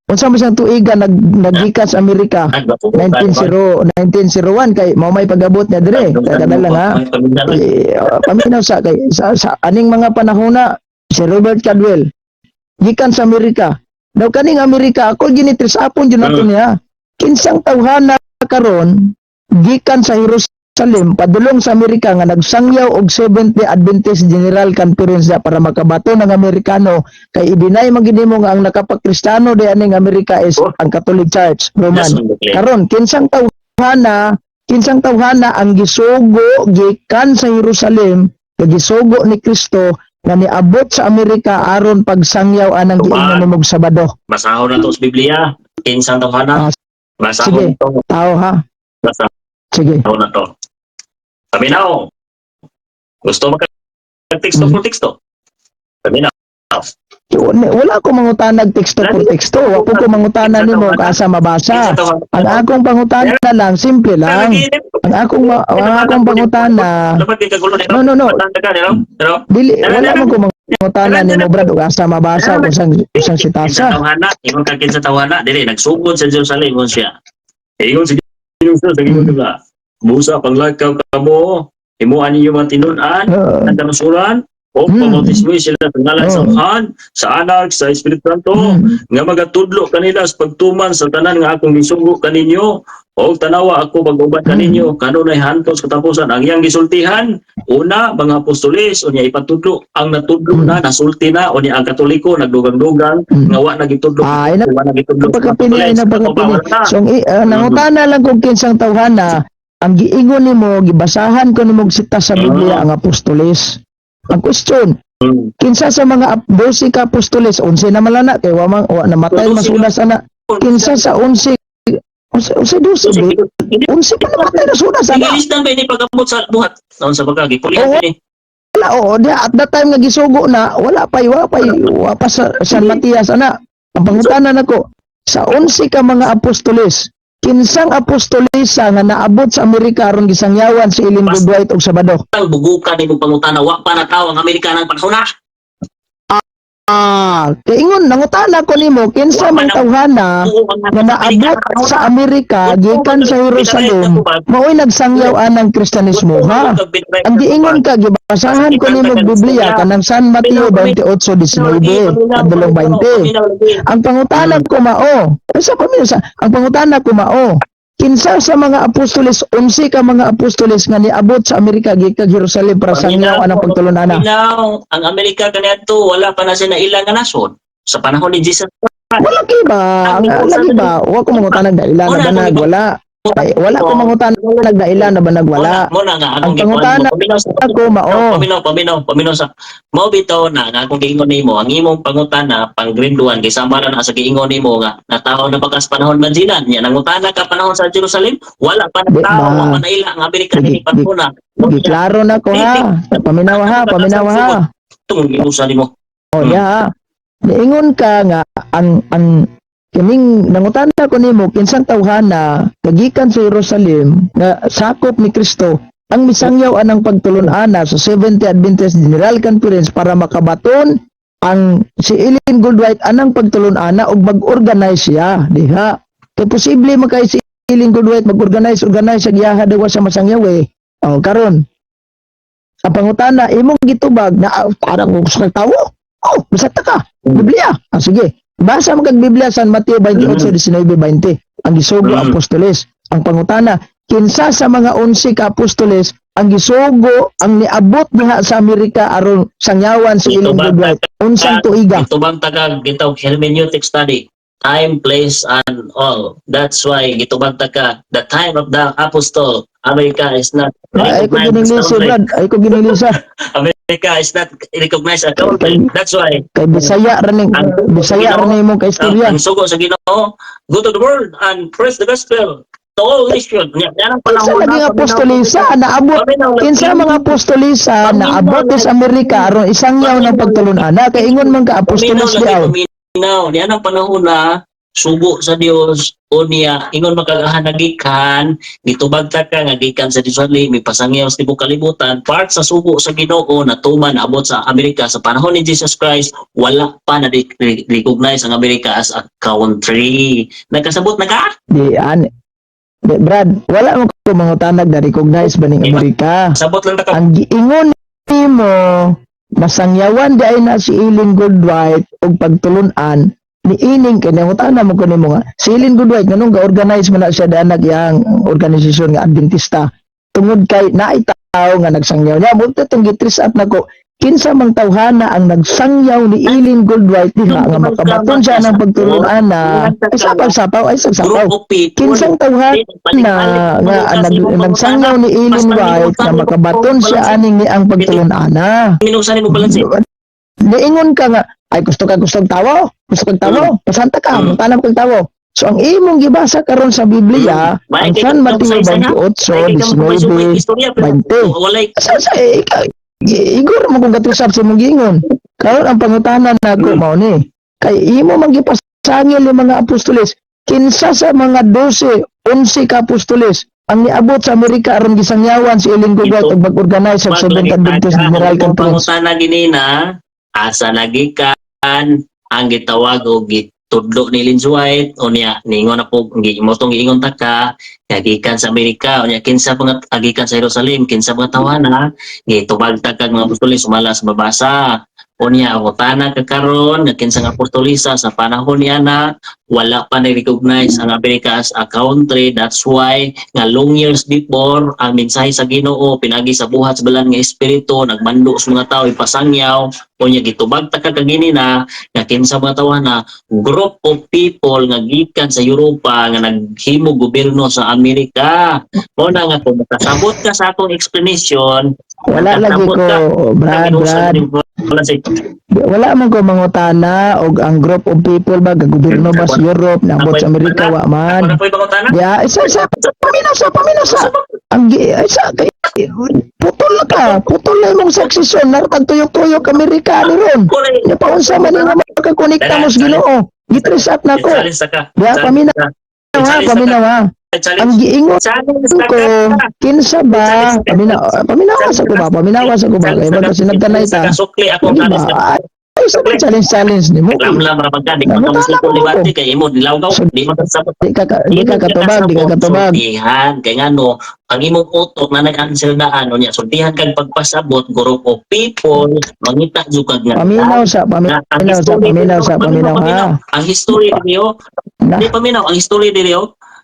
tuiga naggikan sa Amerika? 1901 kay mao may pag-abot niya dire. Kada lang ha. Eh, paminaw sa kay sa aning mga panahon na si Robert Caldwell gikan sa Amerika. Daw kaning Amerika ako gini-trace up-on jud nato niya. Kinsang tawhana karon gikan sa Jerusalem padulong sa Amerika nga nagsangyaw og Seventh Day Adventist General Conference na para makabato ng Amerikano kay i-deny man gid nimo nga ang nakapagkristiyano di aning Amerika is ang Catholic Church Roman. Karon kinsang tawhana ang gisugo gikan sa Jerusalem nga gisugo ni Kristo nga niabot sa Amerika aron pagsangyaw anang Tuban. giingon nimog Sabado? Basahon na to sa Biblia. Kinsang tawhana. Ah, Basahon sige. to. Tao ha. Basahon Sige. na to. Sabi na oh. Gusto mo teksto por teksto? Sabi na. Wala ko mangutanag teksto por teksto. Wa po ko mangutana nimo kung asa mabasa. Kinsang tawhana. Ang akong pangutana lang, simple lang. Ang akong pangutana, Dapat kay kagulo. No. Matanda ka, no? No? Dili, wala man ko mangutana nimo, Brad, ug asa mabasa kung usang Kinsa sitasa. tawhana, ingon ka kinsa tawhana, dili nagsugod sa Jerusalem ingon siya. Ingon sa Ginoo sa Ginoo diba? Busa panglakaw kamo, himuan ninyo mga tinun-an, ang kanusuran, o pabautismo sila sa ngalan sa Amahan, sa Anak, sa Espiritu Santo, nga magatudlo kanila sa pagtuman sa tanan nga akong gisugo kaninyo, o tanawa ako pag-uban kaninyo kanunay hantos katapusan. Ang iyang gisultihan una mga apostoles, unya ipatudlo ang natudlo na nasulti na. Unya ang Katoliko nagdugang-dugang nga wa na gitudlo, Ay, wa na gitudlo sa napakapili ay apostoles. napakapili. Ako ba, wala na. So ang nangutana lang kung kinsang tawhana, ang giingon nimo, gibasahan ko nimo og sita sa Biblia ang apostoles. Ang question, kinsa sa mga 12 ka apostoles, 11 na man na kay wa man wa namatay 12 masulas ana. Kinsa sa 11, 11, 11, 12 ba? 11 pa namatay na sudas ana. Gilis ba ini pag-abot sa buhat naon sa pagka gipulihan Oo. ini? Wala, oo, di, at that time nga gisugo na, wala pa sa San Matias ana. Ang pangutana nako, sa 11 ka mga apostoles, kinsang apostolesa nga naabot sa Amerika aron gisangyawan si Ellen Goodwhite og Sabado? Ang bugukan imong pangutana, wa pa nataw ang Amerika ng panahon na. Ah, kay ingon nangutana ko nimo kinsa Wa man pa na- tawhana Oo, ang nga naabot sa Amerika gikan sa Jerusalem mao'y nagsangyaw anang Kristiyanismo ha. Ang giingon ka, gibasahan ko nimo og Biblia kanang San Mateo 28:19 at 20. Ang pangutana ko mao, sa paminaw sa ang pangutana ko mao, kinsa sa mga apostoles, 11 ka mga apostoles nga niabot sa Amerika gikan Jerusalem para sangyaw anang pagtulon-ana? Paminaw, ang Amerika kaniadto wala pa na siya naila nga nasod sa panahon ni Jesus. Wala kay ba? Ang lagi ba? Wa ko mangutanag daila na banag wala. Ay, wala ko mangutanag daila na banag wala. Mo na nga Ang akong gikuan pangutana mo. Paminaw sa ako mao. Paminaw, paminaw, paminaw sa mao bitaw na nga akong giingon nimo, ang imong pangutana pang grade 1 kay sama na na sa giingon nimo nga natawo na bakas panahon manzinan nya nangutana ka panahon sa Jerusalem, wala pa Di natawo, ba? wa pa naila ang Amerika Di- ni panahon na. Giklaro na ko ha. Paminaw ha, paminaw ha. Tungod ginusa nimo. Oh, yeah. Niingon ka nga ang kining nangutana ko nimo kinsang tawhana kagikan sa Jerusalem nga sakop ni Kristo ang misangyaw anang pagtulon-ana sa Seventh Adventist General Conference para makabaton ang si Ellen Goodwhite anang pagtulon-ana ug mag-organize siya diha. Kay posible man kay si Ellen Goodwhite mag-organize organize sa giyaha dawa sa masangyaw eh. Oh, karon ang pangutana imong gitubag na parang sa tawo. Oh, bisag ta ka. Biblia. Ah, sige. Basa mo kag Biblia San Mateo 28, 19, 20. Ang gisugo apostoles. Ang pangutana, kinsa sa mga 11 ka apostoles ang gisugo ang niabot diha sa Amerika aron sangyawan si Ito Ellen ba- Goodwhite? Unsang tuiga? Gitubang tagag gitawag hermeneutic study. Time, place, and all. That's why gitubang taga the time of the apostle, America is not Ay ko recognized as ginilisa, country. Brad. Ay ko ginilisa. America is not recognized as country. That's why Kay Bisaya ra ning imong kaistorya. Ang sugo sa Ginoo, go to the world and preach the gospel to all nations. Nya ang Kinsa panahon naging na, apostolisa naabot paminaw, kinsa mga apostolisa naabot sa Amerika aron isangyaw ng pagtulun-ana kay ingon man ka Paminaw apostoles lagi, diaw? paminaw. Niya ang panahon na sugo sa Dios o niya ingon makagahan nagikan gitubag ta ka nga gikan sa Jerusalem mipasangyaw sa tibuok kalibutan. Part sa sugo sa Ginoo na tuman abot sa Amerika sa panahon ni Jesus Christ, wala pa na recognize ang Amerika as a country. Nagkasabot na ka? Di an di, Brad, wala mo ko mangutanag na recognize ba ning Amerika. Sabot lang ta ka. Ang giingon nimo, masangyawan di ay na si Ellen Goodwhite og pagtulun-an ni ining kay nangutana mo ko nimo nga si Ellen Goodwhite nganong ga-organize man na siya daanag iyang organisasyon nga Adventista tungod kay naay tawo nga nagsangyaw niya mo itong gi-trace up nako. Kinsa mang tawhana ang nagsangyaw ni Ellen Goldwhite diha nga makabaton siya ng pagtulunan na ay sapaw sapaw ay sapaw. Group of people. Kinsang tawhana nga nagsangyaw ni Ellen White na makabaton siya aning ni ang pagtulunan? Minusan mo balanse. Niingon ka nga ay gusto ka gustong tawo, gusto kang tawo, pasanta ka, tanam kang tawo. So ang imong gibasa karon sa Biblia, ang San Mateo 28, 19, 20. Walay Sa ikaw, igor mo kung gatusap sa imong giingon. Karon ang pangutana nako mao ni. Kay imo man gipasangil yung mga apostoles, kinsa sa mga 12, 11 ka apostoles ang niabot sa Amerika aron gisangyawan si Ellen G. White Ito. ug mag-organize sa Seventh Adventist General Conference? Pangutana ginina, asa nagikan ang gitawag og gitudlo ni Ellen White? Unya ningon na po mo tong giingon ta ka nga gikan sa Amerika. Unya kinsa mga agikan sa Jerusalem, kinsa mga tawana gitubag ta kag mga apostoles sumala sa babasa? Unya ang utana ka karon nga kinsa nga apostolisa sa panahon niya na wala pa na-recognize ang Amerika as a country. That's why nga long years before ang mensahe sa Ginoo pinagi sa buhat sa balaan nga espiritu nagmando sa mga tao ipasangyaw. Unya gitubag ta ka kagini na nga kinsa mga tawana, group of people nga gikan sa Europa nga naghimo gobyerno sa Amerika. Mo na nga kung makasabot ka sa akong explanation, Wala lagi makasabot ko, ka, Brad, kaminusan Brad. Wala say Wala man ko mangutana og ang group of people ba gobyerno ba sa Europe naabot sa Amerika, wa man. Ako na po'y pangutana. Ya, isa isa paminaw sa paminaw sa ang isa kay putol na ka, putol na imong succession nartag tuyok-tuyok Amerika ni ron. Kulay. Nya paunsa man nga makakonekta mo sa Ginoo? Gitrace up na ko. Challenge ka. Ya, paminaw ha, paminaw ha. Ang giingon Challenge ko, kinsa ba, paminaw, paminaw sa ko ba, paminaw sa ko ba, kay baga sinagtanay ta. Sukli ako Lagi challenge ka. ba? Ay, sa challenge challenge ni mo. Lamlam ra pagka di ka Nangutana musukol ko. ni Bati kay imo dilawgaw, di man kasabot. Di ka katubag, di ka katubag. Sultihan kay ngano ang imong utok na nag-answer na ano niya, sultihan kag pagpasabot group of people mangita jud kag nga Paminaw sa, nga ang paminaw sa, history paminaw sa, diri, paminaw ha. ang history diri, Na. di paminaw ang history diri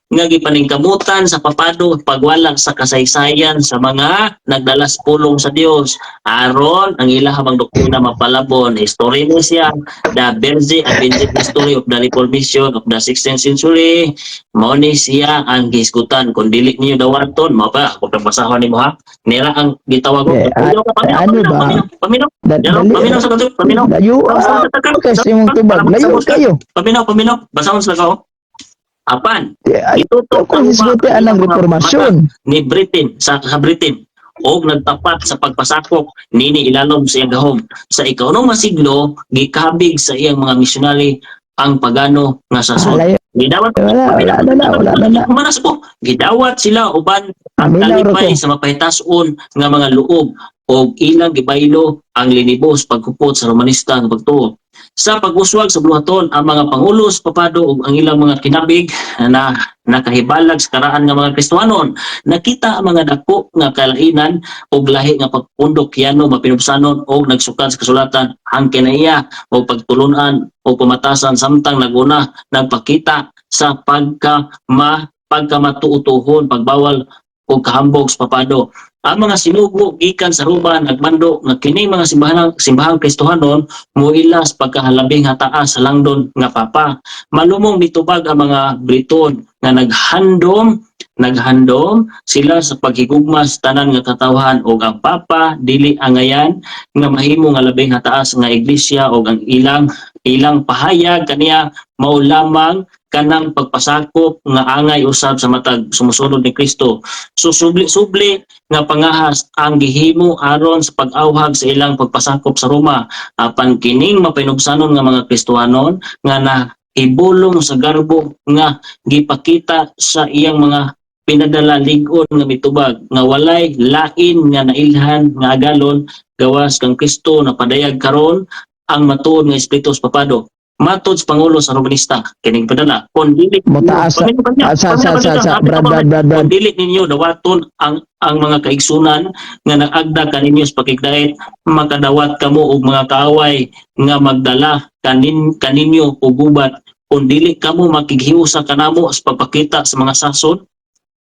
nga gipaningkamutan sa papado pagwala sa kasaysayan sa mga nagdalas pulong sa Dios aron ang ilahang doktrina mapalabon. History ni siya, the Berge Avenged History of the Reformation of the 16th century. Mao ni siya ang gihisgutan kung dili niyo dawaton. Mao pa ako basahon nimo ha, nira ang gitawag ko. Eh, Paminaw ka, paminaw, ano paminaw, ba? paminaw, paminaw. Dali, Paminaw sa kanto, paminaw. Layo, ah, okay, sa imong tubag. Layo kayo. Paminaw, paminaw, basahon sa kao. Apan Ay, itutok kung ang hisguti anang mga reformasyon. Ni Britain sa Britain og nagtapat sa pagpasakop nini ilalom sa iyang gahom. Sa ikaunong nga siglo, gikabig sa iyang mga misyonary ang pagano nga sa Ah, sud. layo. Gidawat Wala, wala na na, wala na na. Humanas po. Gidawat sila uban ang Paminaw ra talipay ko. sa mapahitason nga mga loob og ilang gibaylo ang linibos pagkupot sa Romanista nga pagtuo. Sa pag-uswag sa buluhaton, ang mga pangulo sa papado ug ang ilang mga kinabig na nakahibalag sa karaan nga mga Kristohanon, nakita ang mga dako nga kalainan ug lahi nga pagpundok yano mapinubsanon og nagsukad sa kasulatan ang kinaiya o pagtulunan o pamatasan samtang naguna nagpakita sa pagkamatuotuhon pagbawal o kahambog sa papado. Ang mga sinugo gikan sa Roma nagmando nga kini mga simbahang Kristohanon moila sa pagkahalabing hataas sa langdon nga papa. Malumong mitubag ang mga Briton nga naghandom naghandom sila sa paghigugma sa tanan nga katawhan ug ang papa dili angayan nga mahimo nga labing hataas nga iglesia ug ang ilang ilang pahayag kaniya mao lamang kanang pagpasakop nga angay usab sa matag sumusunod ni Kristo. Susubli-subli nga pangahas ang gihimo aron sa pag-awhag sa ilang pagpasakop sa Roma. Apan kining mapinubsanon nga mga Kristohanon nga nahibulong sa garbo nga gipakita sa iyang mga pinadala lig-on nga mitubag nga walay lain nga nailhan nga agalon gawas kang Kristo na padayag karon ang matuod nga espiritu sa papado. Matod sa pangulo sa Romanista kining padala kon dili Motaas Paminaw, sa sa Brad, Brad, Brad, Brad. kung dili ninyo dawaton ang mga kaigsunan nga nag-agda kaninyo sa pakigdait, makadawat kamo og mga kaaway nga magdala kaninyo og gubat. Kung dili kamo makighiusa kanamo sa pagpakita sa mga sason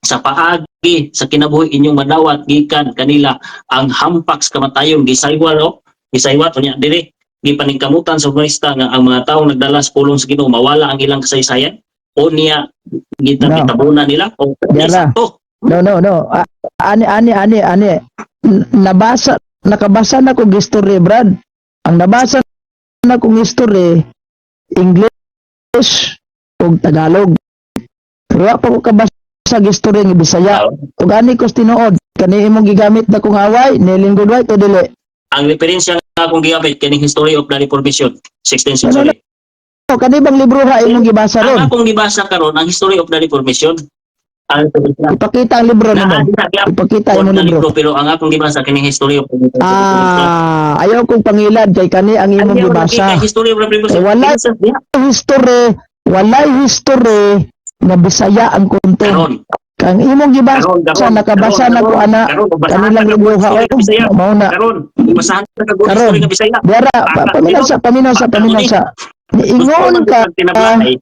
sa paagi sa kinabuhi, inyong madawat gikan kanila ang hampak sa kamatayon. Gisaywal, oh. Gisaywan unya diri gipaningkamutan sa humanista nga ang mga tawo nagdala sa pulong sa Ginoo mawala ang ilang kasaysayan o niya gita No. gitabunan nila o Yara. sakto. No, no, no. Ah, ani, ani, ani, ani. Nabasa, nakabasa na kong history, Brad. Ang nabasa na kong history, English ug Tagalog. Pero wa pa ko kabasa og history nga Bisaya. Ug ani ko tinuod, kani imong gigamit na kong away, ni Ellen G. White o dili? Ang referensya nga akong gigamit kining History of the Reformation, 16th century. No, kani bang libro ha imong gibasa Ang ron? akong gibasa karon ang History of the Reformation. Ang Ipakita ang libro nimo. Ipakita imong na libro. libro, pero ang akong gibasa kining History of the Reformation. Ah, ayaw kong pangilad kay kani ang imong Ayaw, gibasa. kay History of the Reformation. Eh, wala. History, walay history na Bisaya ang content. Karon, Kang imong gibasa, karon, karon, nakabasa karon, na ko ana karon, basahan kanilang ka libro ha. history nga Bisaya. Oh, mao na. Karon, basahan ka kag Karon. history nga Bisaya. Diara, paminaw sa, paminaw sa, paminaw sa. Niingon ka,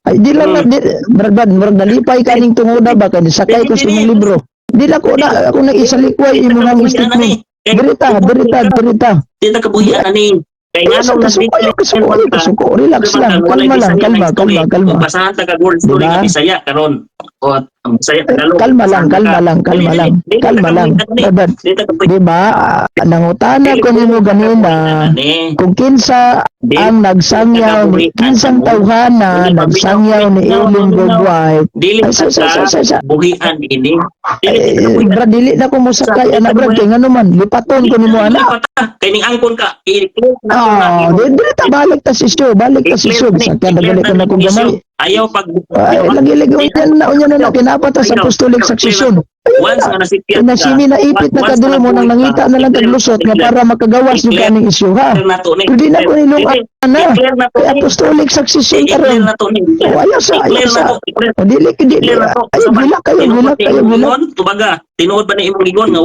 ay di lang na, di, murag ba, murag nalipay ka ning tungoda ba, kay sakay ko sa imong libro. Di lang ko na, ako nang isalikway imong ang statement. Dirita, dirita, dirita. Di na kabuhian ani. Kay Ay, nganong kasuko, ayaw, kasuko, ayaw, kasuko. Relax lang, kalma lang, kalma, kalma, kalma. Basahan ta kag world story Diba? nga Bisaya karon. O ang Bisaya Tagalog. Kalma lang, kalma lang, kalma lang, kalma lang. Brad, Di ta kabuhian di ba, ah, nangutana ko nimo ganina, ani. kung kinsa Di ang nagsangyaw, kinsang tawhana nagsangyaw ni Ellen G. White. dili Ay, sa, sa, sa, sa, sa. buhian ini. Dili Eh, ta kabuhian. Brad, dili na ko mosakay, anak, Brad, kay ngano man, lipaton ko nimo ana. Kay ning angkon ka, i-clear na ko na. Ah, di dili ta balik ta sa issue, balik ta sa issue, bisag ka nagali ko na kong gamay. Ayaw pag Ay, lagi lagi unya na kinapa ta sa apostolic succession. Ayun once na. nga nasikyan Na simi na ipit na kadiri mo nang nangita na lang kaglusot nga para makagawas yung kaning issue ha. Na to ni. Pero di na ko nilong ana. I-clear na to Kay ni. apostolic succession I-clear karon. na to ni. Oh, ayaw sa, ayaw I-clear na sa. to. I-clear O, dili, dili. Clear na to. Ayaw, gilak kayo, gilak kayo, Imong gilak. ingon, tubaga, tinuod ba ni imong ingon nga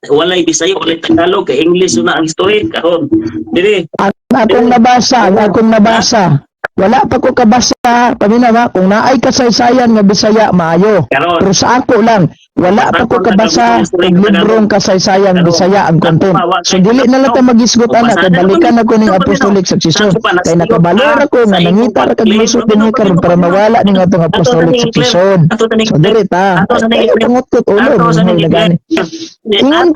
walay Bisaya, walay Tagalog, kay English na ang history karon? Dili. Ang akong nabasa. Wala pa ko kabasa, paminaw ha, kung naay kasaysayan nga Bisaya, maayo. Karon. Pero sa ako lang, wala pa ko kabasa og librong kasaysayan Bisaya ang content. So dili na lang ta magisgot ana kay balikan ako ning apostolic succession. Kay nakabalo ra ko nga nangita ra kag lusot dinhi karon para mawala ning atong apostolic succession. Ato ta So diri ta. Ay, pangutkot ulo Ato sa na gani. Ingon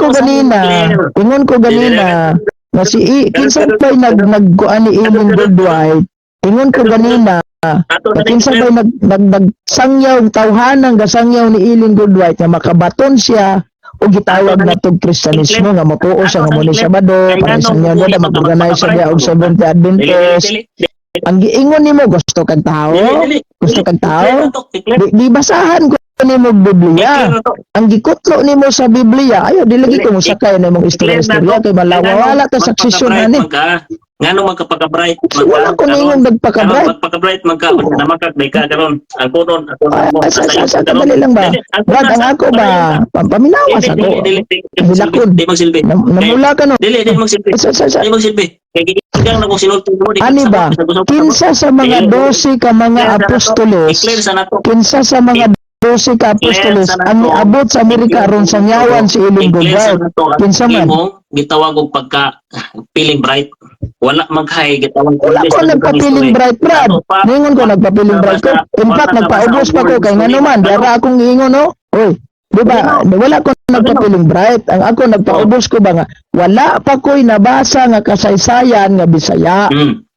ko ganina nga si I, kinsa pa'y nagkuan ni Ellen G. White. Ingon ko ganina Ato sa nga kinsa pa'y nag nag nagsangyaw tawhanang gasangyaw ni Ellen G. White nga makabaton siya o gitawag na tog Kristiyanismo nga motuo siya nga mo ni Sabado para sangyaw na mag-organize siya og Seventh Day Adventist. Ang giingon nimo gusto kag tao, gusto kag tao, di basahan ko nimo Biblia. Ang gikutlo nimo sa Biblia, ayo di lagi ko mosakay na imong istorya-istorya kay malawala ta sa succession ani. Ngano magkapaka-bright? Wala ko ningong nagpaka-bright. Magpaka-bright man ka, namakak day ka karon. Ang kunon, ako Ay, mo. ay, sa, kadali lang ba? Brad, ang ako ba, paminawas ako. Hilakon. Di magsilbi. Namula ka no. Dili, dili magsilbi. Sa, Dili magsilbi. Kay gigigang na kung sinulti mo, di ka Ani ba? kasabot, kasabot. Kinsa sa mga 12 ka mga apostoles, I-clear sa nato. kinsa sa mga 12 ka apostoles ang niabot sa Amerika aron sangyawan si Ellen G. I-clear sa White? nato ang Kinsa man? imong gitawag og pagka feeling bright. Wala maghay gitawag. Wala ko nagpapiling bright, Brad. Ningon ko nagpapiling bright ko. In fact, nagpaubos pa ko kay ngano man, dara akong giingon no. Oy, di ba? Wala ko nagpapiling bright. Ang ako nagpaubos ko ba nga wala pa ko'y nabasa nga kasaysayan nga Bisaya.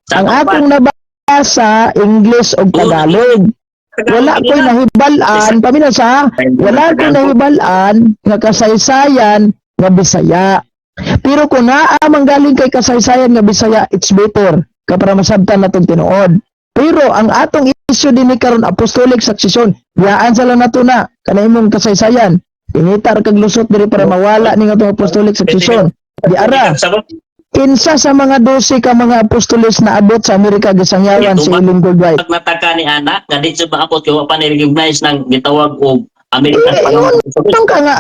Ang akong nabasa English ug Tagalog. Wala ko'y nahibal-an, paminaw sa, wala ko'y nahibal-an nga kasaysayan nga Bisaya. Pero kung naa manggaling kay kasaysayan nga Bisaya, it's better ka para masabtan natong tinuod. Pero ang atong issue din ni karon apostolic succession, biyaan sa lang nato na kana imong kasaysayan. Ingitar kag lusot diri para mawala ning atong apostolic succession. Di ara, kinsa sa mga 12 ka mga apostoles na abot sa Amerika gisangyawan si Ellen G. White? Pag nataka ni ana nga di siya maabot kay wa pa ni-recognize ng gitawag og American Eh, panahon. Nang ka nga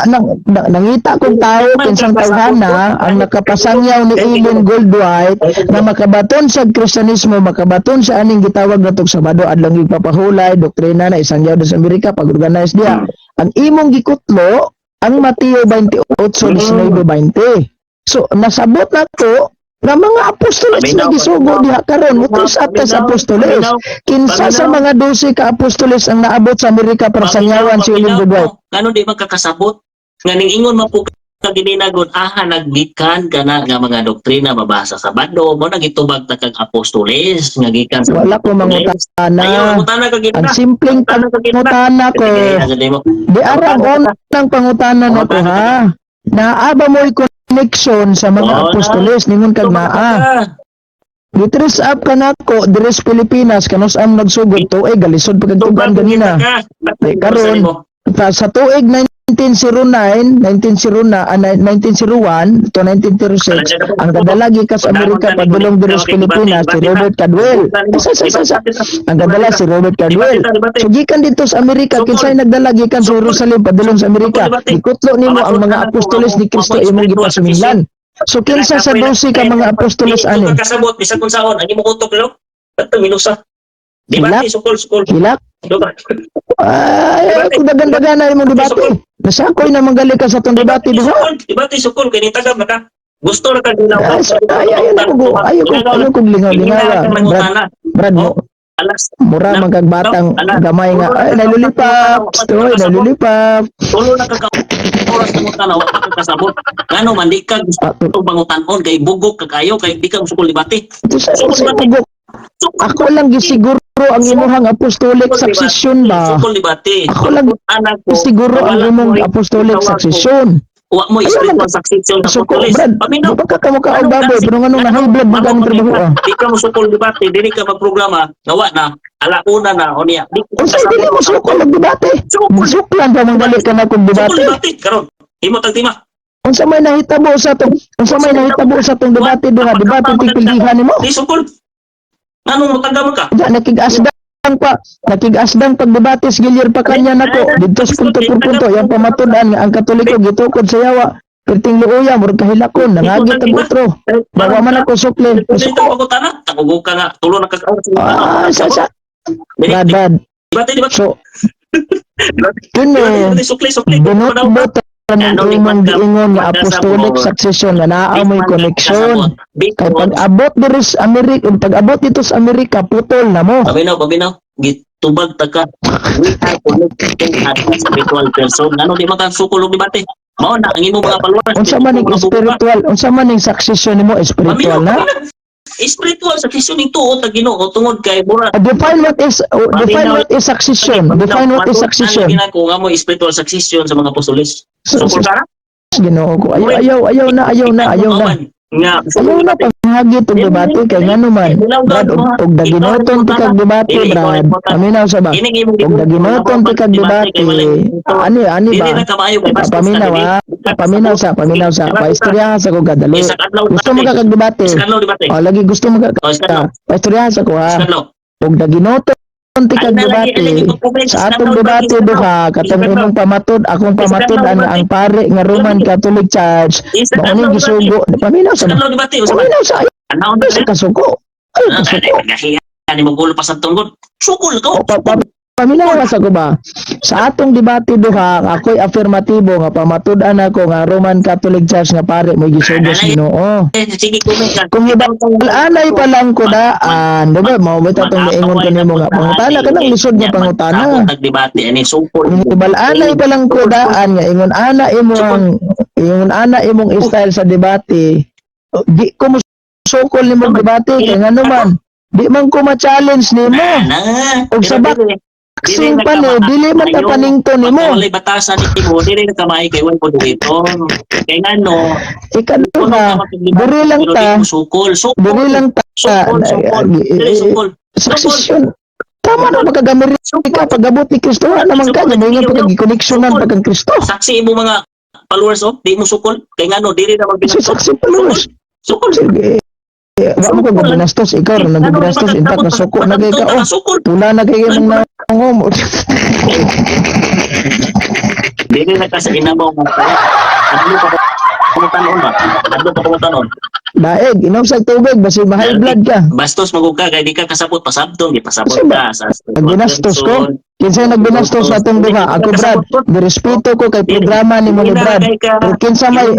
nangita kong tao kinsang tawhana ang nakapasangyaw ni Ellen Goldwhite na makabaton sa Kristiyanismo, makabaton sa aning gitawag natong Sabado adlong gipapahulay, doktrina na isangyaw sa Amerika pag-organize diya. Ang imong gikutlo ang Mateo 28:19-20. So nasabot na to Nga mga apostoles Paminaw, na gisugo paminaw. diha karon, mo trace up ta sa apostoles. Kinsa sa Paminaw. mga 12 ka apostoles ang naabot sa Amerika para sangyawan si Ellen G. White? Ngano di magkakasabot? Nga ning ingon man po ka gininagon, aha, naggikan ka na nga mga doktrina mabasa sa bando mo, nagitubag ta kag apostoles nga gikan sa Wala ko apostoles. mangutana. Ayaw, mangutana ka gina. Ang simpleng Mangutana ka gina. pangutana ko, di arang unang pangutana na ko ha. Naa ba mo'y connection sa mga Wala. apostoles? Ningon kag naa. Gi-trace up ka nako diri sa Pilipinas kanus ang nagsugod tuig galisod pa kag tugan ganina. Di, karon, sa tuig 1909, 1909, 1901 to 1936, ang kadala gikan sa Amerika padulong diri sa Pilipinas si Robert Cadwell. Sa sa sa sa ang kadala si Robert Cadwell. So gikan dito sa Amerika, kinsay nagdala gikan sa Jerusalem padulong sa Amerika? Gikutlo nimo ang mga apostoles ni Kristo imong gipasuminglan. So kinsa sa 12 ka mga apostoles ani? Kasabot bisan kung saon ang imong utok lo. Kadto minusa. Debate, sukol sukol. Hilak? Duga. Ay, ay, kung dagan-dagan na imong debate. Nasakoy na manggali ka sa tong debate duha. Sukol, debate sukol kay ni tagam na ka. Gusto ra ka gilaw. Ay, ay, ay, ayaw ko lingaw-lingaw. Brad, Brad, mo, Alas, mura man kag batang gamay nga, ay, nalulipap, stoy, nalulipap. Tulo na ka ka oras na mutana, wa ka kasabot. Ngano man di ka gusto Ah, bangutan-on kay bugok ka kayo kay di ka musukol debate. Ito sa bugok. Sukol. Ako lang gisiguro ang imuhang apostolic succession ba? Sukol debate. Ako lang Anak ko, siguro ang wala imong mo'y apostolic tawag ko. succession. Wa mo Ayaw spiritual succession sa Suko, apostoles. Brad, Paminaw. di ba ka kamukha og baboy, pero nga nung na-high blood mo ang trabaho ah. Di ka musukol debate, dili ka magprograma, ngawa na, alauna na, o niya. Di ka Unsay dili mo sukol og debate? Sukol. Magsuklan pa manggali ka na kung Sukol debate. debate, karon. Himo tag tima. Unsa may nahitabo sa tong debate duha, debate tigpildihan nimo? Di sukol. Nganong motagam ka? Diya nakig-asdang pa, nakig-asdang pagdebate sa Gilier pa kanya nako didto sa punto por punto yang pamatud-an nga ang Katoliko gitukod sa yawa. Perting luoya murag kahilakon nangagi tag otro. Bawa man ako sukli. Dito Suko. ako tana, tagugo ka nga, tulo na ka ka. Ah, sa sa. Brad, Brad. Debate, debate. So, kini Debate, sukli, sukli. bunot-bunot ang Ano, imong giingon nga apostolic Magkasabot. succession nga naa mo'y connection. Kay Kay pag abot diri sa Amerika, pag abot dito sa Amerika, putol na mo. Paminaw, paminaw. Gitubag ta ka. We are connected at spiritual person. Ano di man ka sukol og debate? Mao na ang imong mga followers. Unsa man ning spiritual, unsa man ning succession nimo spiritual na? Spiritual sa kisyon ning tuo ta Ginoo tungod kay mura. Define what is succession. Define what is succession. Ano ko nga mo spiritual succession sa mga apostoles? Sukol ka na? Ginoo ko. Ayaw, ayaw, ayaw na, ayaw na, ayaw na. Nga Ayaw na panghagi tong debate kay ngano man. Brad, og daginoton ti kag debate, Brad. Paminaw sa ba? Ining imong Og daginoton ti kag debate. Ani, ani Dili ba? na kamaayo kay bastos Paminaw na, ha. Paminaw sa, paminaw sa. Paistorya sa ko kadalo. Isang adlaw Gusto mo ka kag debate? Isang adlaw debate. O lagi gusto mo ka Oh, isang adlaw. paistorya sa ko ha. Isang adlaw. Og daginoton ti kag Ay, na lagi, debate. ay, lagi, pag-comment. Sa atong debate duha katong imong pamatud, akong pamatud-an nga ang pare nga Roman Catholic Church Isang mao adlaw ning debate. gisugo. Paminaw sa Isang adlaw debate. Usa ba? paminaw sa Anaon ayaw na sa kasuko. Ayaw kasuko. Gahiya ni magulo pa sa tunggod. Sukol ko. O, paminaw sa ko ba? Sa atong debate duha, ako'y afirmatibo nga pamatud-an ako nga Roman Catholic Church nga pare mo gisugo sa Ginoo. Eh, sige, comment ka. Kung ibalanay pa lang ko daan, di ba? Mao ba itong giingon ko nimo nga pangutana kanang lisod nga pangutana. Magtabot nagdebate ani sukol. Kung ibalanay pa lang ko daan nga ingon ana imo ang ingon ana imong style sa debate, di ko mo sukol nimo debate kay ngano man di man ko ma-challenge nimo. Na. Og sa boxing pa ni dili man ta paningto nimo. Walay batasan nimo, dili na kamay kay way moderator. Kay ngano, Ikaduha, diri lang ta, sukol, sukol. diri lang ta, Sukol, sukol. Dili sukol. succession. Tama na pagkag-Amerika, pag-abot ni Kristo, wala naman ka, moingon pagka-connectionan pag kang Kristo. Saksi imo mga followers oh, di mo sukol. Kay ngano, dili na So, magbinastos. saksi followers. Sukol. Sige, wa mo ko gabinastos, ikaw ra nagabinastos, in fact, nasuko na kay ka, oh. Sukol. Tula na kay imong naungom. Dili na ka sa inabaw mo. Adlo pa kumutanon ba? Adlo pa kumutanon. Daig, inom sa tubig, basi ma-high blood ka. Bastos magug ka kay di ka kasabot pasabton, gipasabot Kasi ba, ka sa Pag binastos ko? Kinsay nagbinastos sa atong duha? Ako, Brad. Girespeto ko kay programa nimo ni Brad. Pero kinsa may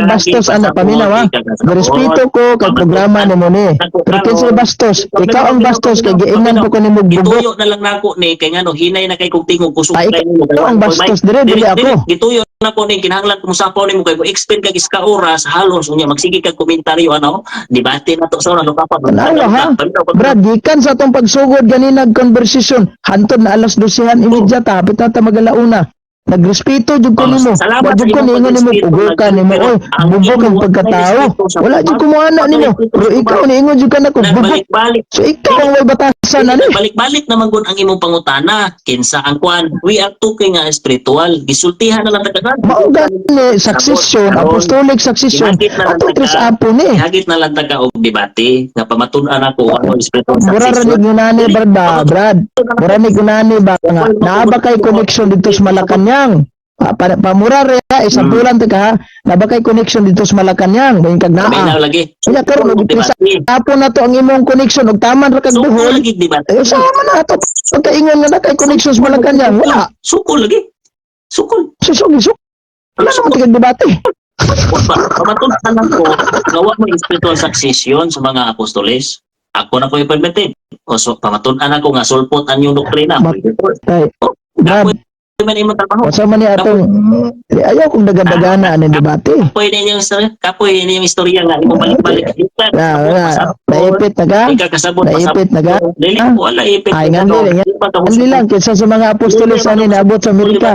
bastos ana, paminaw ha. Girespeto ko kay programa nimo ni. Pero kinsay bastos? Ikaw ang bastos kay giingnan ko kanimo bugok. Gituyo na lang nako ni kay ngano hinay na kay kog tingog, kusog Ay, kay nimo. ikaw ang bastos dire, dili ako. Gituyo na ko ni, kinahanglan ko mosapaw nimo kay mo explain kag isa ka oras halos, unya magsige kag komentaryo, ano, debate na to sa ano ka pa. Tanawa ha. Brad, gikan sa atong pagsugod ganina conversation, hantod na alas 12:30 ta, hapit na ta magalauna. Nagrespeto jud ko Oh, nimo. salamat Wa sa jud ko imong niingon nimo pagrespeto, ugokan nimo. pero Oy, ang bugok ang imong pagkatao. respeto sa Wala jud ko moana nimo. respeto Pero sa ikaw niingon jud ka nako bugok. Nagbalik-balik. So ikaw ang way batasan ani. Balik-balik naman gud ang imong pangutana. Kinsa ang kwan? We are talking nga spiritual. Gisultihan na lang ta ka. Mao gani succession, apostolic succession. Gihagit na lang Atong ta tres ka. apo ni. Gihagit na lang ta ka og debate nga pamatud-an ako ano spiritual Mura ra succession. ni gunani, Brad ba, Brad. Mura ni gunani ba nga naa ba kay connection dito sa Malacañang? Pa, pamura ra isang bulan ta ka ha. Naa ba kay connection dito sa Malacañang? Bahin kag naa. Paminaw lagi. Unya karon og Debate. apo na to ang imong connection og taman ra kag Sukol buhol. lagi debate. Eh usa man na ato pagkaingon nga na kay connection sa Malacañang, wala. Sukol lagi. Sukol. Susog isok. Wala naman tigag debate. Pamatud-an lang ko nga wa may spiritual succession sa mga apostoles. Ako na ko i-permit. O so pamatud-an ako nga sulpot ang inyong doktrina. Tay, Brad, Kapoy man imong trabaho. unsa man ni atong eh, ayaw kong dagan-dagana aning debate. Kapoy na inyong istorya. Kapoy na inyong istorya nga imong balik-balik. Na, na, naipit na ka? Di ka kasabot. Naipit na ka? Dili ko wala ipit. Ay, nga dili, nga. Hindi lang kaysa sa mga apostoles ani naabot sa Amerika.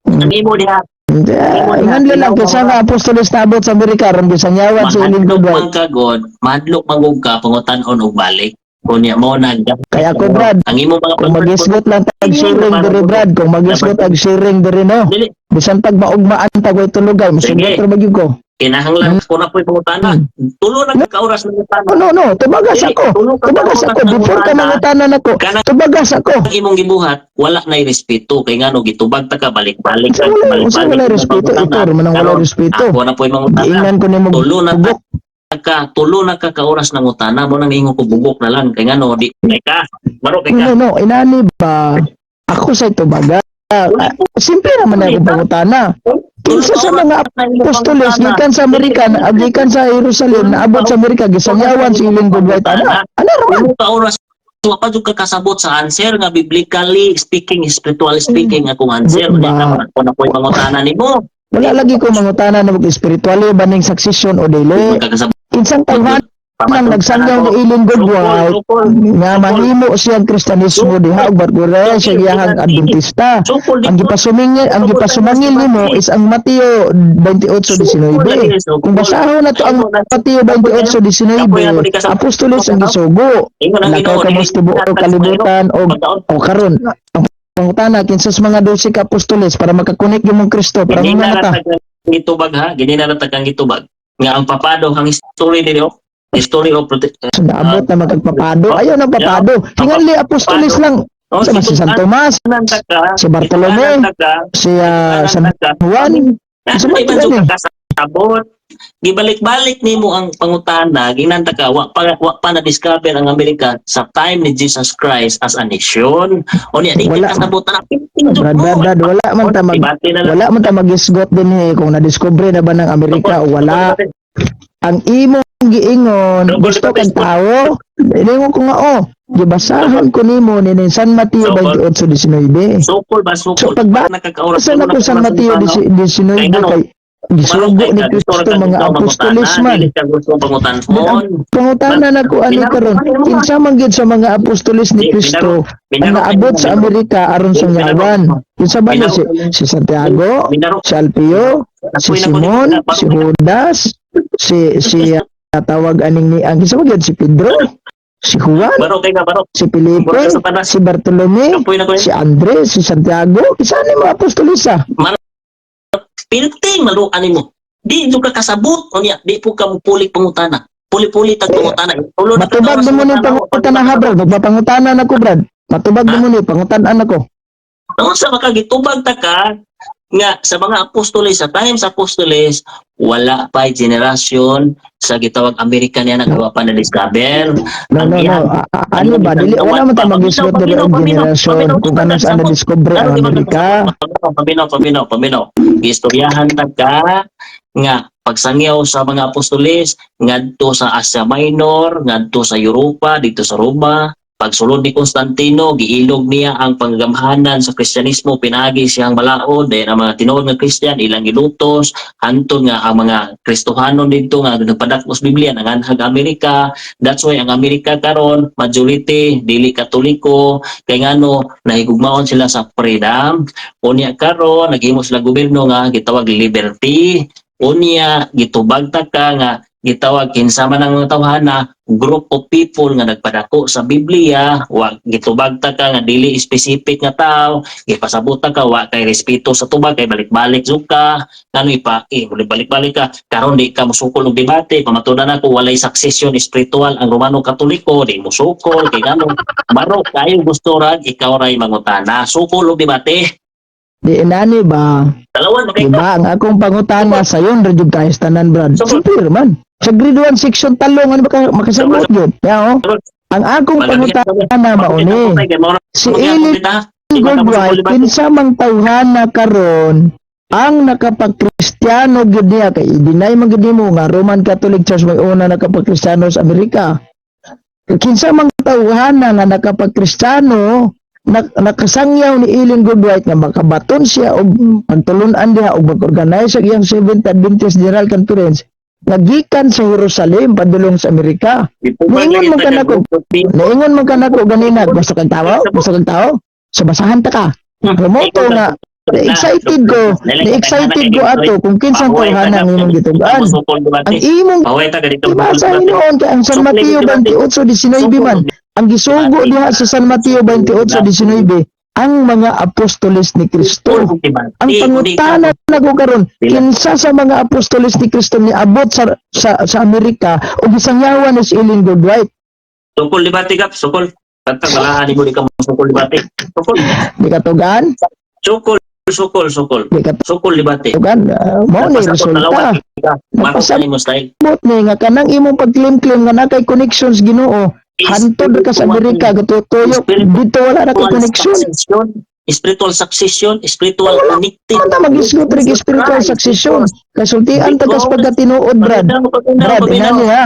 Ang imo diha. Ingan lang kaysa nga apostoles naabot sa Amerika aron bisan yawan sa iling Mahadlok gubay. man ka god, mahadlok man gud ka pangutan-on og balik. Kunya mo nag Kaya ako, Brad, ang imong mga kung magisgot lang tag sharing diri, Brad, kung magisgot tag sharing diri no. Dili Bisan pag maugmaan tag way tulugay, musugot Sige. ra ba gyud ko. Kinahanglan ko na po'y pangutana. Tulo na ka oras na pangutana. No, no, tubagas Dili, ako. tulo ka Tubagas oras ako na before ka pangutana. mangutana nako. Kanang Tubagas ako. ang imong gibuhat, wala na respeto kay ngano gitubag ta ka balik-balik Unsa wala, unsa wala respeto ito, man ang wala respeto. Ako na po'y mangutana. Giingnan ko nimo Tulo na bugok. ka, tulo na ka ka oras ng utana mo nang ingon ko bugok na lang kay ngano di kay ka. Baro kay ka. No, no, inani ba? Ako sa tubaga. Ah, simple naman na akong pangutana. Kinsa sa mga apostoles gikan sa Amerika, na gikan sa Jerusalem, naabot sa Amerika, gisanyawan si Ellen G. White. Ana, ana raman. Tulo ka oras wa pa jud ka kasabot sa answer nga biblically speaking, spiritually speaking akong answer. Ba- Unya naman ako na po'y pangutana nimo. Wala lagi ko mangutana na spiritually ba ning succession o dili. Magkakasabot. Kinsang tawhan nang nagsangyaw ni Ellen G. White nga mahimo siyang Kristanismo diha ug bargure siya giyahang Adventista. Sukol Ang gipasumingil, ang gipasumangil nimo is ang Mateo 28:19. Kung basahon na to ang Mateo 28:19, apostoles ang gisugo. Lakaw kamo sa tibuok kalibutan og o karon ang pangutana kinsa sa mga 12 ka apostoles para makakonek yung Kristo para mga mata. Gitubag ha, gini na kang gitubag. Nga ang papado ang history nila, history of So, naabot na magkagpapado. Ayaw ng papado. Tingali apostoles lang. Oh, Sa si San Tomas, si Bartolome, si San Juan. Sa Sa mga man kasabot. Gibalik-balik nimo ang pangutana, ginanta ka wa pa na discover ang Amerika sa time ni Jesus Christ as a nation. O niya di Wala. ka kasabot na. Brad, Brad, Brad, wala man ta magisgot din eh kung na-discover na ba ng Amerika o wala. Ang imong giingon, gusto kag tao, ingon ko nga oh, gibasahon ko nimo ni San Mateo 28:19. Sukol ba sukol? So, pagba- Nakakaoras Sa na ko San Mateo 19 kay gisugo ni Kristo mga apostoles man. Dili ka gusto pangutanhon. Pangutana na ko ani karon, kinsa man gyud sa mga apostoles ni Kristo ang naabot sa Amerika aron sa nyawan? Kinsa ba ni si Santiago, si Alpeo, si Simon, si Judas, si si tawag aning ni ang kinsa man gyud si Pedro, si Juan, Baro kay ka baro. si Felipe, Baro sa tanas. si Bartolome, Kapoy na ko. si Andres, si Santiago, kinsa ni mga apostoles ah? Pilting maluan nimo. Di jud ka kasabot unya, di po ka mupuli pangutana. Puli-puli tag pangutana. Tulo na ka Matubag oras mo ni pangutana, pangutana ha, Brad. Magpapangutana na ko, Brad. Matubag mo ni pangutan-an ako. Unsa ba ka gitubag ta ka? Nga sa mga apostoles, sa times apostoles, wala pa generasyon sa gitawag Amerika niya nagawa pa na discover. No, no, no. Ano ba? Dili, wala man ta mag-isgot dili og generasyon kung kanus ang na-discover ang Amerika. Paminaw, paminaw, paminaw. Gistoryahan ta ka nga pagsangyaw sa mga apostoles ngadto sa Asia Minor, ngadto sa Europa, dito sa Roma. Pagsulod ni Constantino, giilog niya ang panggamhanan sa Kristyanismo, pinaagi siyang balaod, dahil ang mga tinuod nga Kristiyan ilang gilutos, hantod nga ang mga Kristohanon dito nga nagpadakos Biblia nanganhag Amerika. That's why ang Amerika karon majority dili Katoliko, kay ngano, nahigugmaon sila sa freedom. Unya karon naghimo sila gobyerno nga gitawag liberty. Unya gitubag ta ka nga gitawag kinsa man ang mga tawhana, group of people nga nagpadako sa Biblia, wa gitubag ta ka nga dili specific nga tao, gipasabot ta ka wa kay respeto sa tubag kay balik-balik jud ka, ngano ipa eh balik-balik ka karon, di ka mosukol og debate. Pamatudan ako, walay succession spiritual ang Romano Katoliko, di mosukol kay ngano maro kayo gusto ra ikaw ray mangutana, sukol og debate. Di inani ba? Dalawan Di makay ba ang akong pangutana sayon ra jud kayo tanan, Brad. Simple man. Sa grade 1 section talong, ano ba ka makasabot gyud? Ya oh. Ang akong pangutana mao ni si Ellen Goldwhite, kinsa mang tawhana karon ang nakapagkristiyano gyud niya, kay i-deny man gyud nimo nga Roman Catholic Church may una nakapagkristiyano sa Amerika? Kinsa mang tawhana nga nakapagkristiyano na, nakasangyaw ni Ellen Goodwhite nga makabaton siya og pagtulunan diha og mag-organize sa iyang Seventh Adventist General Conference nga gikan sa Jerusalem padulong sa Amerika? Niingon man kanako ganina, basta kag tawo, basta kag tawo, sa basahan ta ka. Promoto nga na-excited ko ato kung kinsang tawhana ang imong gitugaan. Ang imong ibasa hinuon kay ang San Mateo 28:19 man, ang gisugo diha sa San Mateo 28:19 ang mga apostoles ni Kristo. Ang pangutana nako karon, kinsa sa mga apostoles ni Kristo ni abot sa Amerika ug gisangyawan ni si Ellen Goodwhite? Sukol debate kap, sukol. Kantang malahan mo, di ka mo sukol debate. Sukol. Di katugaan? Sukol, sukol, sukol. Di Sukol debate. katugaan? Mao ni resulta. Nagpasabot mo style. Bot ni nga kanang imong pagklim-klim nga nakay connections Ginoo, hantod ra ka sa Amerika gatutuyo dito, wala na kay connection. Spiritual succession, spiritual connected. Ano ta mag-isgot rin spiritual succession? Kasultian ta kas pagkatinuod, Brad. Brad, inani ha.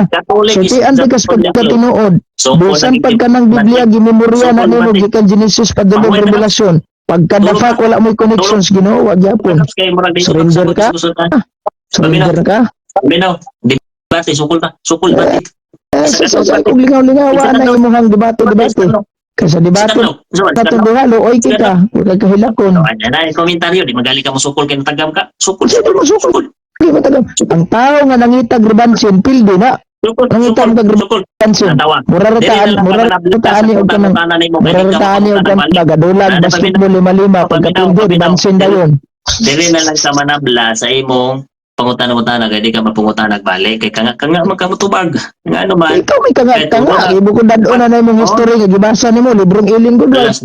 Sultian ta kas pagkatinuod. Bisan pagka ng Biblia, gimemorya na nimo gikan Genesis padulong Revelasyon. Pagka dafak wala mo'y connections Ginoo, wag gyapon. Surrender ka? Surrender ka? Paminaw, debate, sukol ta, sukol debate. Eh, sa kung lingaw-lingawa na imong debate-debate. Kaysa debate katong duha, luoy kita, wala ka hilakon. Ano na yung komentaryo, di magali ka mo sukol kay natagam ka. Sukol, Sige sukol, mo sukol. sukol. Di ba tagam? Ang tao nga nangitag rebansin, pildi na. Sukol, Nangita sukol, mo kag sukol. Rebansin. Natawa. Mura ra taan, mura ra taan ni og kanang mura ra taan ni og kanang bagadulag basketball lima-lima, pagkapildi bansin dayon. Dili na lang sa manabla sa imong pangutana-utana kay di ka mapangutana balik kay kanga kanga magkamutubag nga ano man. Ikaw may kanga kanga ibo ko dad-on na imong history nga gibasa nimo librong Ellen Goodwhite. Alas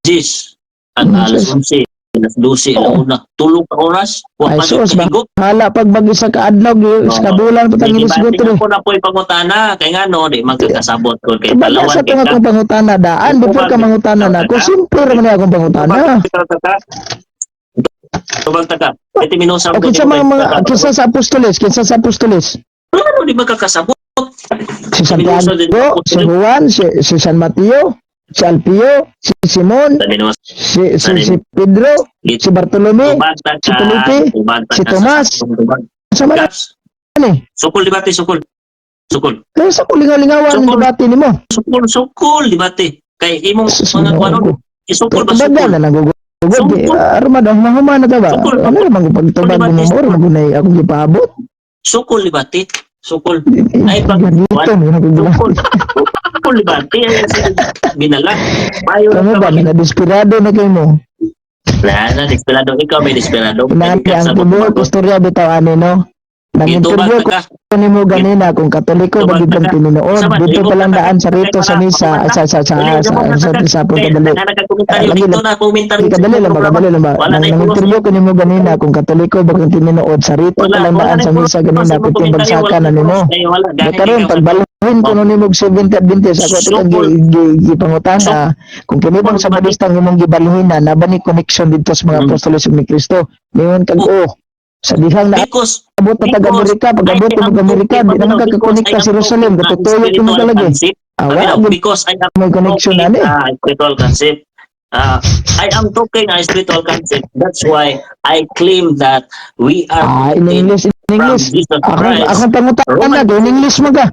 10 at alas 11, alas 12, alauna, tulo ka oras wa Ay, pa sus, jud kahigo. Hala pag mag isa ka adlaw, sa ka bulan pa tang inisgot Debate rin. ko na po pangutana kay ngano di magkakasabot ko kay Baga palawan sa kay itong akong pangutana daan, before ka mangutana na ako, simple raman ni akong pangutana. Tubag ta ka. Pwede minusap O kinsa mga kinsa sa apostoles? Ano di magkakasabot? Si Santiago, si Juan, si San Mateo, si Alpio, si Simon, si Pedro, si Bartolome, si Felipe, si Tomas, sa man eh. Sukol debate, sukol. Sukol. Kaya sa kulingaw-lingawan ang Sukol. debate nimo. Sukol, sukol debate. Kay imong Sus, mga Ginoo kuano, ko. isukol ba Tubagan sukol? na lang gugod. Sukol. Armad ang mahuma na ka ba? Sukol. Ano naman kung pagtubag Sukol, mo debate, mo, sukol. magunay akong gipaabot. Sukol debate. Sukol. Ay, Ganito, mo na Sukol. Sukol debate. Ay, ginala. Payo Kamu ba, na desperado na kayo mo. Na, na, desperado. Ikaw may desperado. Inani ang tibuok istorya bitaw ani, no? Gitubag Nang-interview ta ka. ko nimo ganina kung Katoliko ba Tubag gid ta kang ka. tinuod. Isa man, Dito remove pa lang ta ka. daan sa rito sa Para, misa sa Dili, sa pagkadali. Nagkomentaryo Lagi dito na komentaryo. Di kadali lang ba, kadali lang ba. Wala na Nang yung interview ko nimo ganina kung Katoliko ba kang tinuod sa rito pa lang daan sa misa ganina pwede bagsakan na nimo. Kaya karon pagbalhin ko no nimo og Seventh Adventist, ako ito kang gipangutana kung kini bang Sabadista ang imong gibalhin na naba ni connection dito sa mga apostoles ug ni Kristo. Ningon kag oh sa dihang na Because abot na taga Amerika, pag abot mo og Amerika, di naman ka kakonekta sa Jerusalem, katutuyo ko mo talagi. Ah, wala gud Because I am may connection ani. Spiritual concept. I am talking a spiritual concept. That's why I claim that we are Ah, in English, in from English. Jesus Ako Christ. akong pangutana, in English mo ka.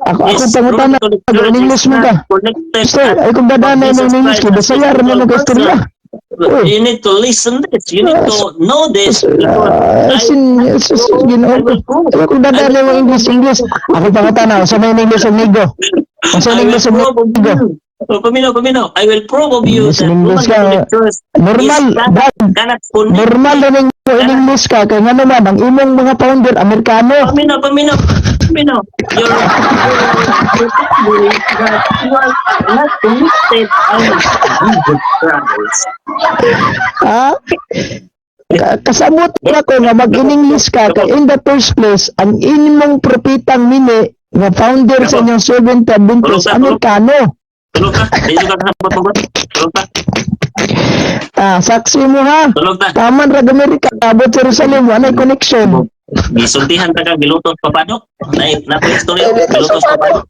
Ako akong pangutana, in English mo ka. Connected Sir, ay kung dadaan na in English, kay Bisaya ra man og istorya. Uy. You need to listen this. You need to know this. Because Ah, sin sus, Ginoo ko. Ay kung dadaan na mo English, English. Ako pangutana, unsa may English og Migo? Unsa I may will English og prove of Migo? you. Oh, paminaw, paminaw. I will prove of you English, that English Roman ka. Catholic Church Normal, is Brad. cannot connect. Normal na ning mo in English ka kay ngano man ang imong mga founder Amerikano. Paminaw, paminaw, paminaw. You're telling that you are not connected on Jesus Christ. Ha? Kasabot na ko nga mag-in-English ka kay in the first place ang imong propetang mini nga founder sa inyong Seventh Adventist Amerikano. Tulog ka. Dito ka kasabot mo ba? Tulog ka. Ah, saksi mo ha. Tulog ta. Taman ra Amerika abot Jerusalem, walay connection. Gisultihan ta ka gilutos papadok. Na na po istorya Eh, dito gilutos sa papadok.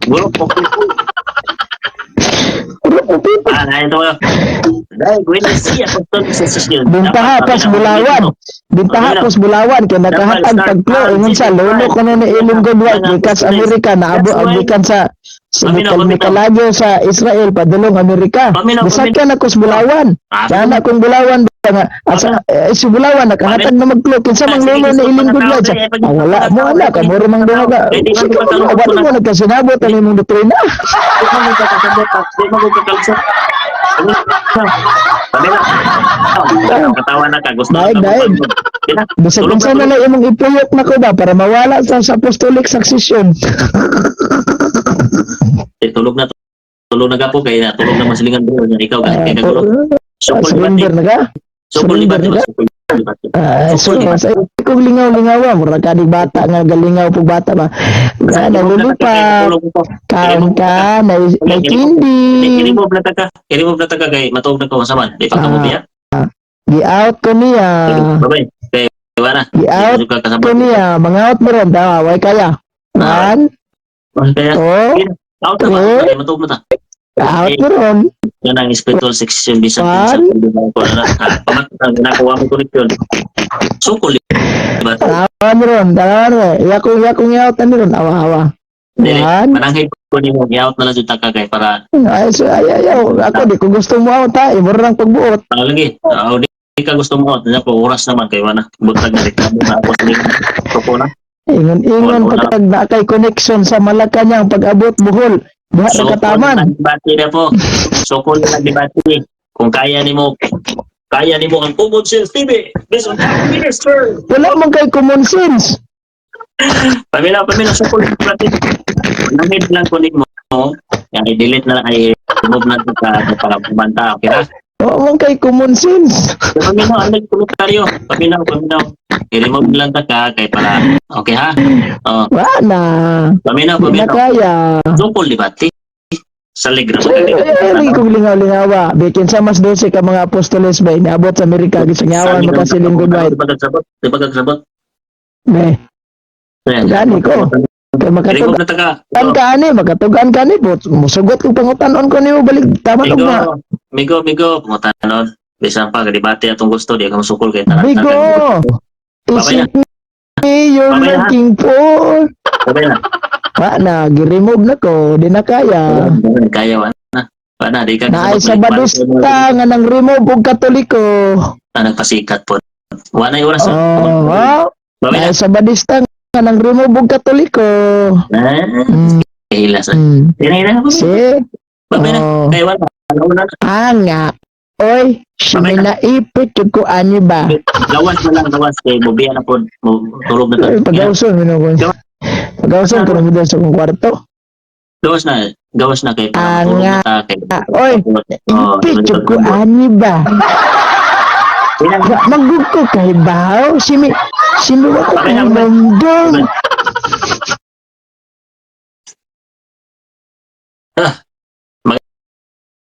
Gulok po. Puro po people. Ah, na ito. Dahil when I see apostolic succession. Bintaha pas Bulawan. Bintaha pas Bulawan kay nakahatag pagplo ingon sa lolo ko ni Ellen Goodwife gikan sa Amerika naabo gikan sa Nicaragua sa Israel padulong Amerika. Bisag ka na kus Bulawan. Sana kung Bulawan ba nga asa eh, si Bulawan nakahatag na magplo kinsa mang lolo ni Ellen Goodwife sa ah, wala mo ana ka muro mang duha ka. Sige mo wala mo nagkasinabot ang imong doktrina. Di mo magkakasabot. Di mo magkakalsot. Katawa na ka. Gusto Daig, na ka. daig. Kina, Bisag tulog unsa na, na lang imong ipuyok na ko ba para mawala sa apostolic succession. Eh, tulog na. Tulog na ka po. Kaya tulog na masilingan bro. Ikaw ka. Kaya kagulog. Ah, Sukol surrender na ka? Sukol Surrender libati. na ka? Sukol libati. Ah, so, sa kung lingaw-lingaw, mura ka di bata nga galingaw pug bata ba. Nga nalulupa, kaon ka, may kindi. I-remove na ta ka. I-remove na ta ka kay matuog na ko saman. Di pa ka mo biya. Gi-out ko niya. Babay. Kay wala. Gi-out Di ka kasabot. ko niya. Mga-out mo ron, tawa, way kaya. One, Kaya two, out na ba? Three. Kay matuog na ta. Out mo ron. Yan ang spiritual section bisan One. sa ko na pamatang nakuha mo connection. Sukol diba? Tawa mo ron, tawa mo ron. Iyakong i-out na ni ron, awa, awa. Dili, One. mananghid ko nimo i-out na lang jud ta ka kay para Ay, so, ay, ay, ay, ako, di ko gusto mo out ha. Imo lang pagbuot. Ah, lagi. Ah, di ka gusto mo out na po oras naman kay wala. Buntag na reklamo na ako sa Suko na. Ingon-ingon Wala. pagkag na kay connection sa Malacañang pag-abot Bohol. Duha ra Sukol kataman. na debate na po. Sukol na debate. Kung kaya nimo ang Common Sense TV. Based on minister. Wala man kay common sense. Pamila, pamila, sukol na debate. Nangit lang ko nimo. Yan, i-delete na lang, ay remove na ito ka para bumanta. Okay na? Wala man kay common sense. Paminaw, ano yung komentaryo? Paminaw, paminaw. I-remove lang ta ka kay para okay ha? Oh, Wala na. paminaw, Di na paminaw. kaya. Sukol debate. Sa ligra Eh, eh, lagi kong lingaw-lingawa. Bikin sa mas 12 ka mga apostoles ba, inaabot sa Amerika, gisangawan makasiling good white. Di ba kagsabot? Di ba kagsabot? Ne, gani ko. Kay Remove makatugan na ta ka. ka ani, makatugan ka ani, but musugot kong pangutanon ko nimo balik taman og Migo, na. migo, migo. Pangutanon. Bisan pa, debate atong gusto, di ka masukol kay tanan. Bigo! Is Babay na. it me you're Babay na. looking for? Sabay na. Wa na, gi-remove na ko, di na kaya. Kaya wa na. Wa na, di ka Naay sa badista nga nang remove og Katoliko. Ah, nagpasikat po. Wa na yung oras. Oh, oh. Babay na. Naay sa badista nga nang remove og Katoliko. Ah, Kahila sa. Di na, Si? Babay na. Oh. Kaya wala. Wala na. Ah, nga. Oy, si naipit jud ko ani ba? Gawas na lang, gawas kay mobiya na pod, mo tulog na ta. Oy, pagawson mo ko. Pagawson ko mo sa akong kwarto. Gawas na kay para Ah, matulog nga. na ta kay. Ah, oy, Oh, ipit jud ko ani ba? Wa magud ko kay baw, simi wa ko kahinumdum. Ah.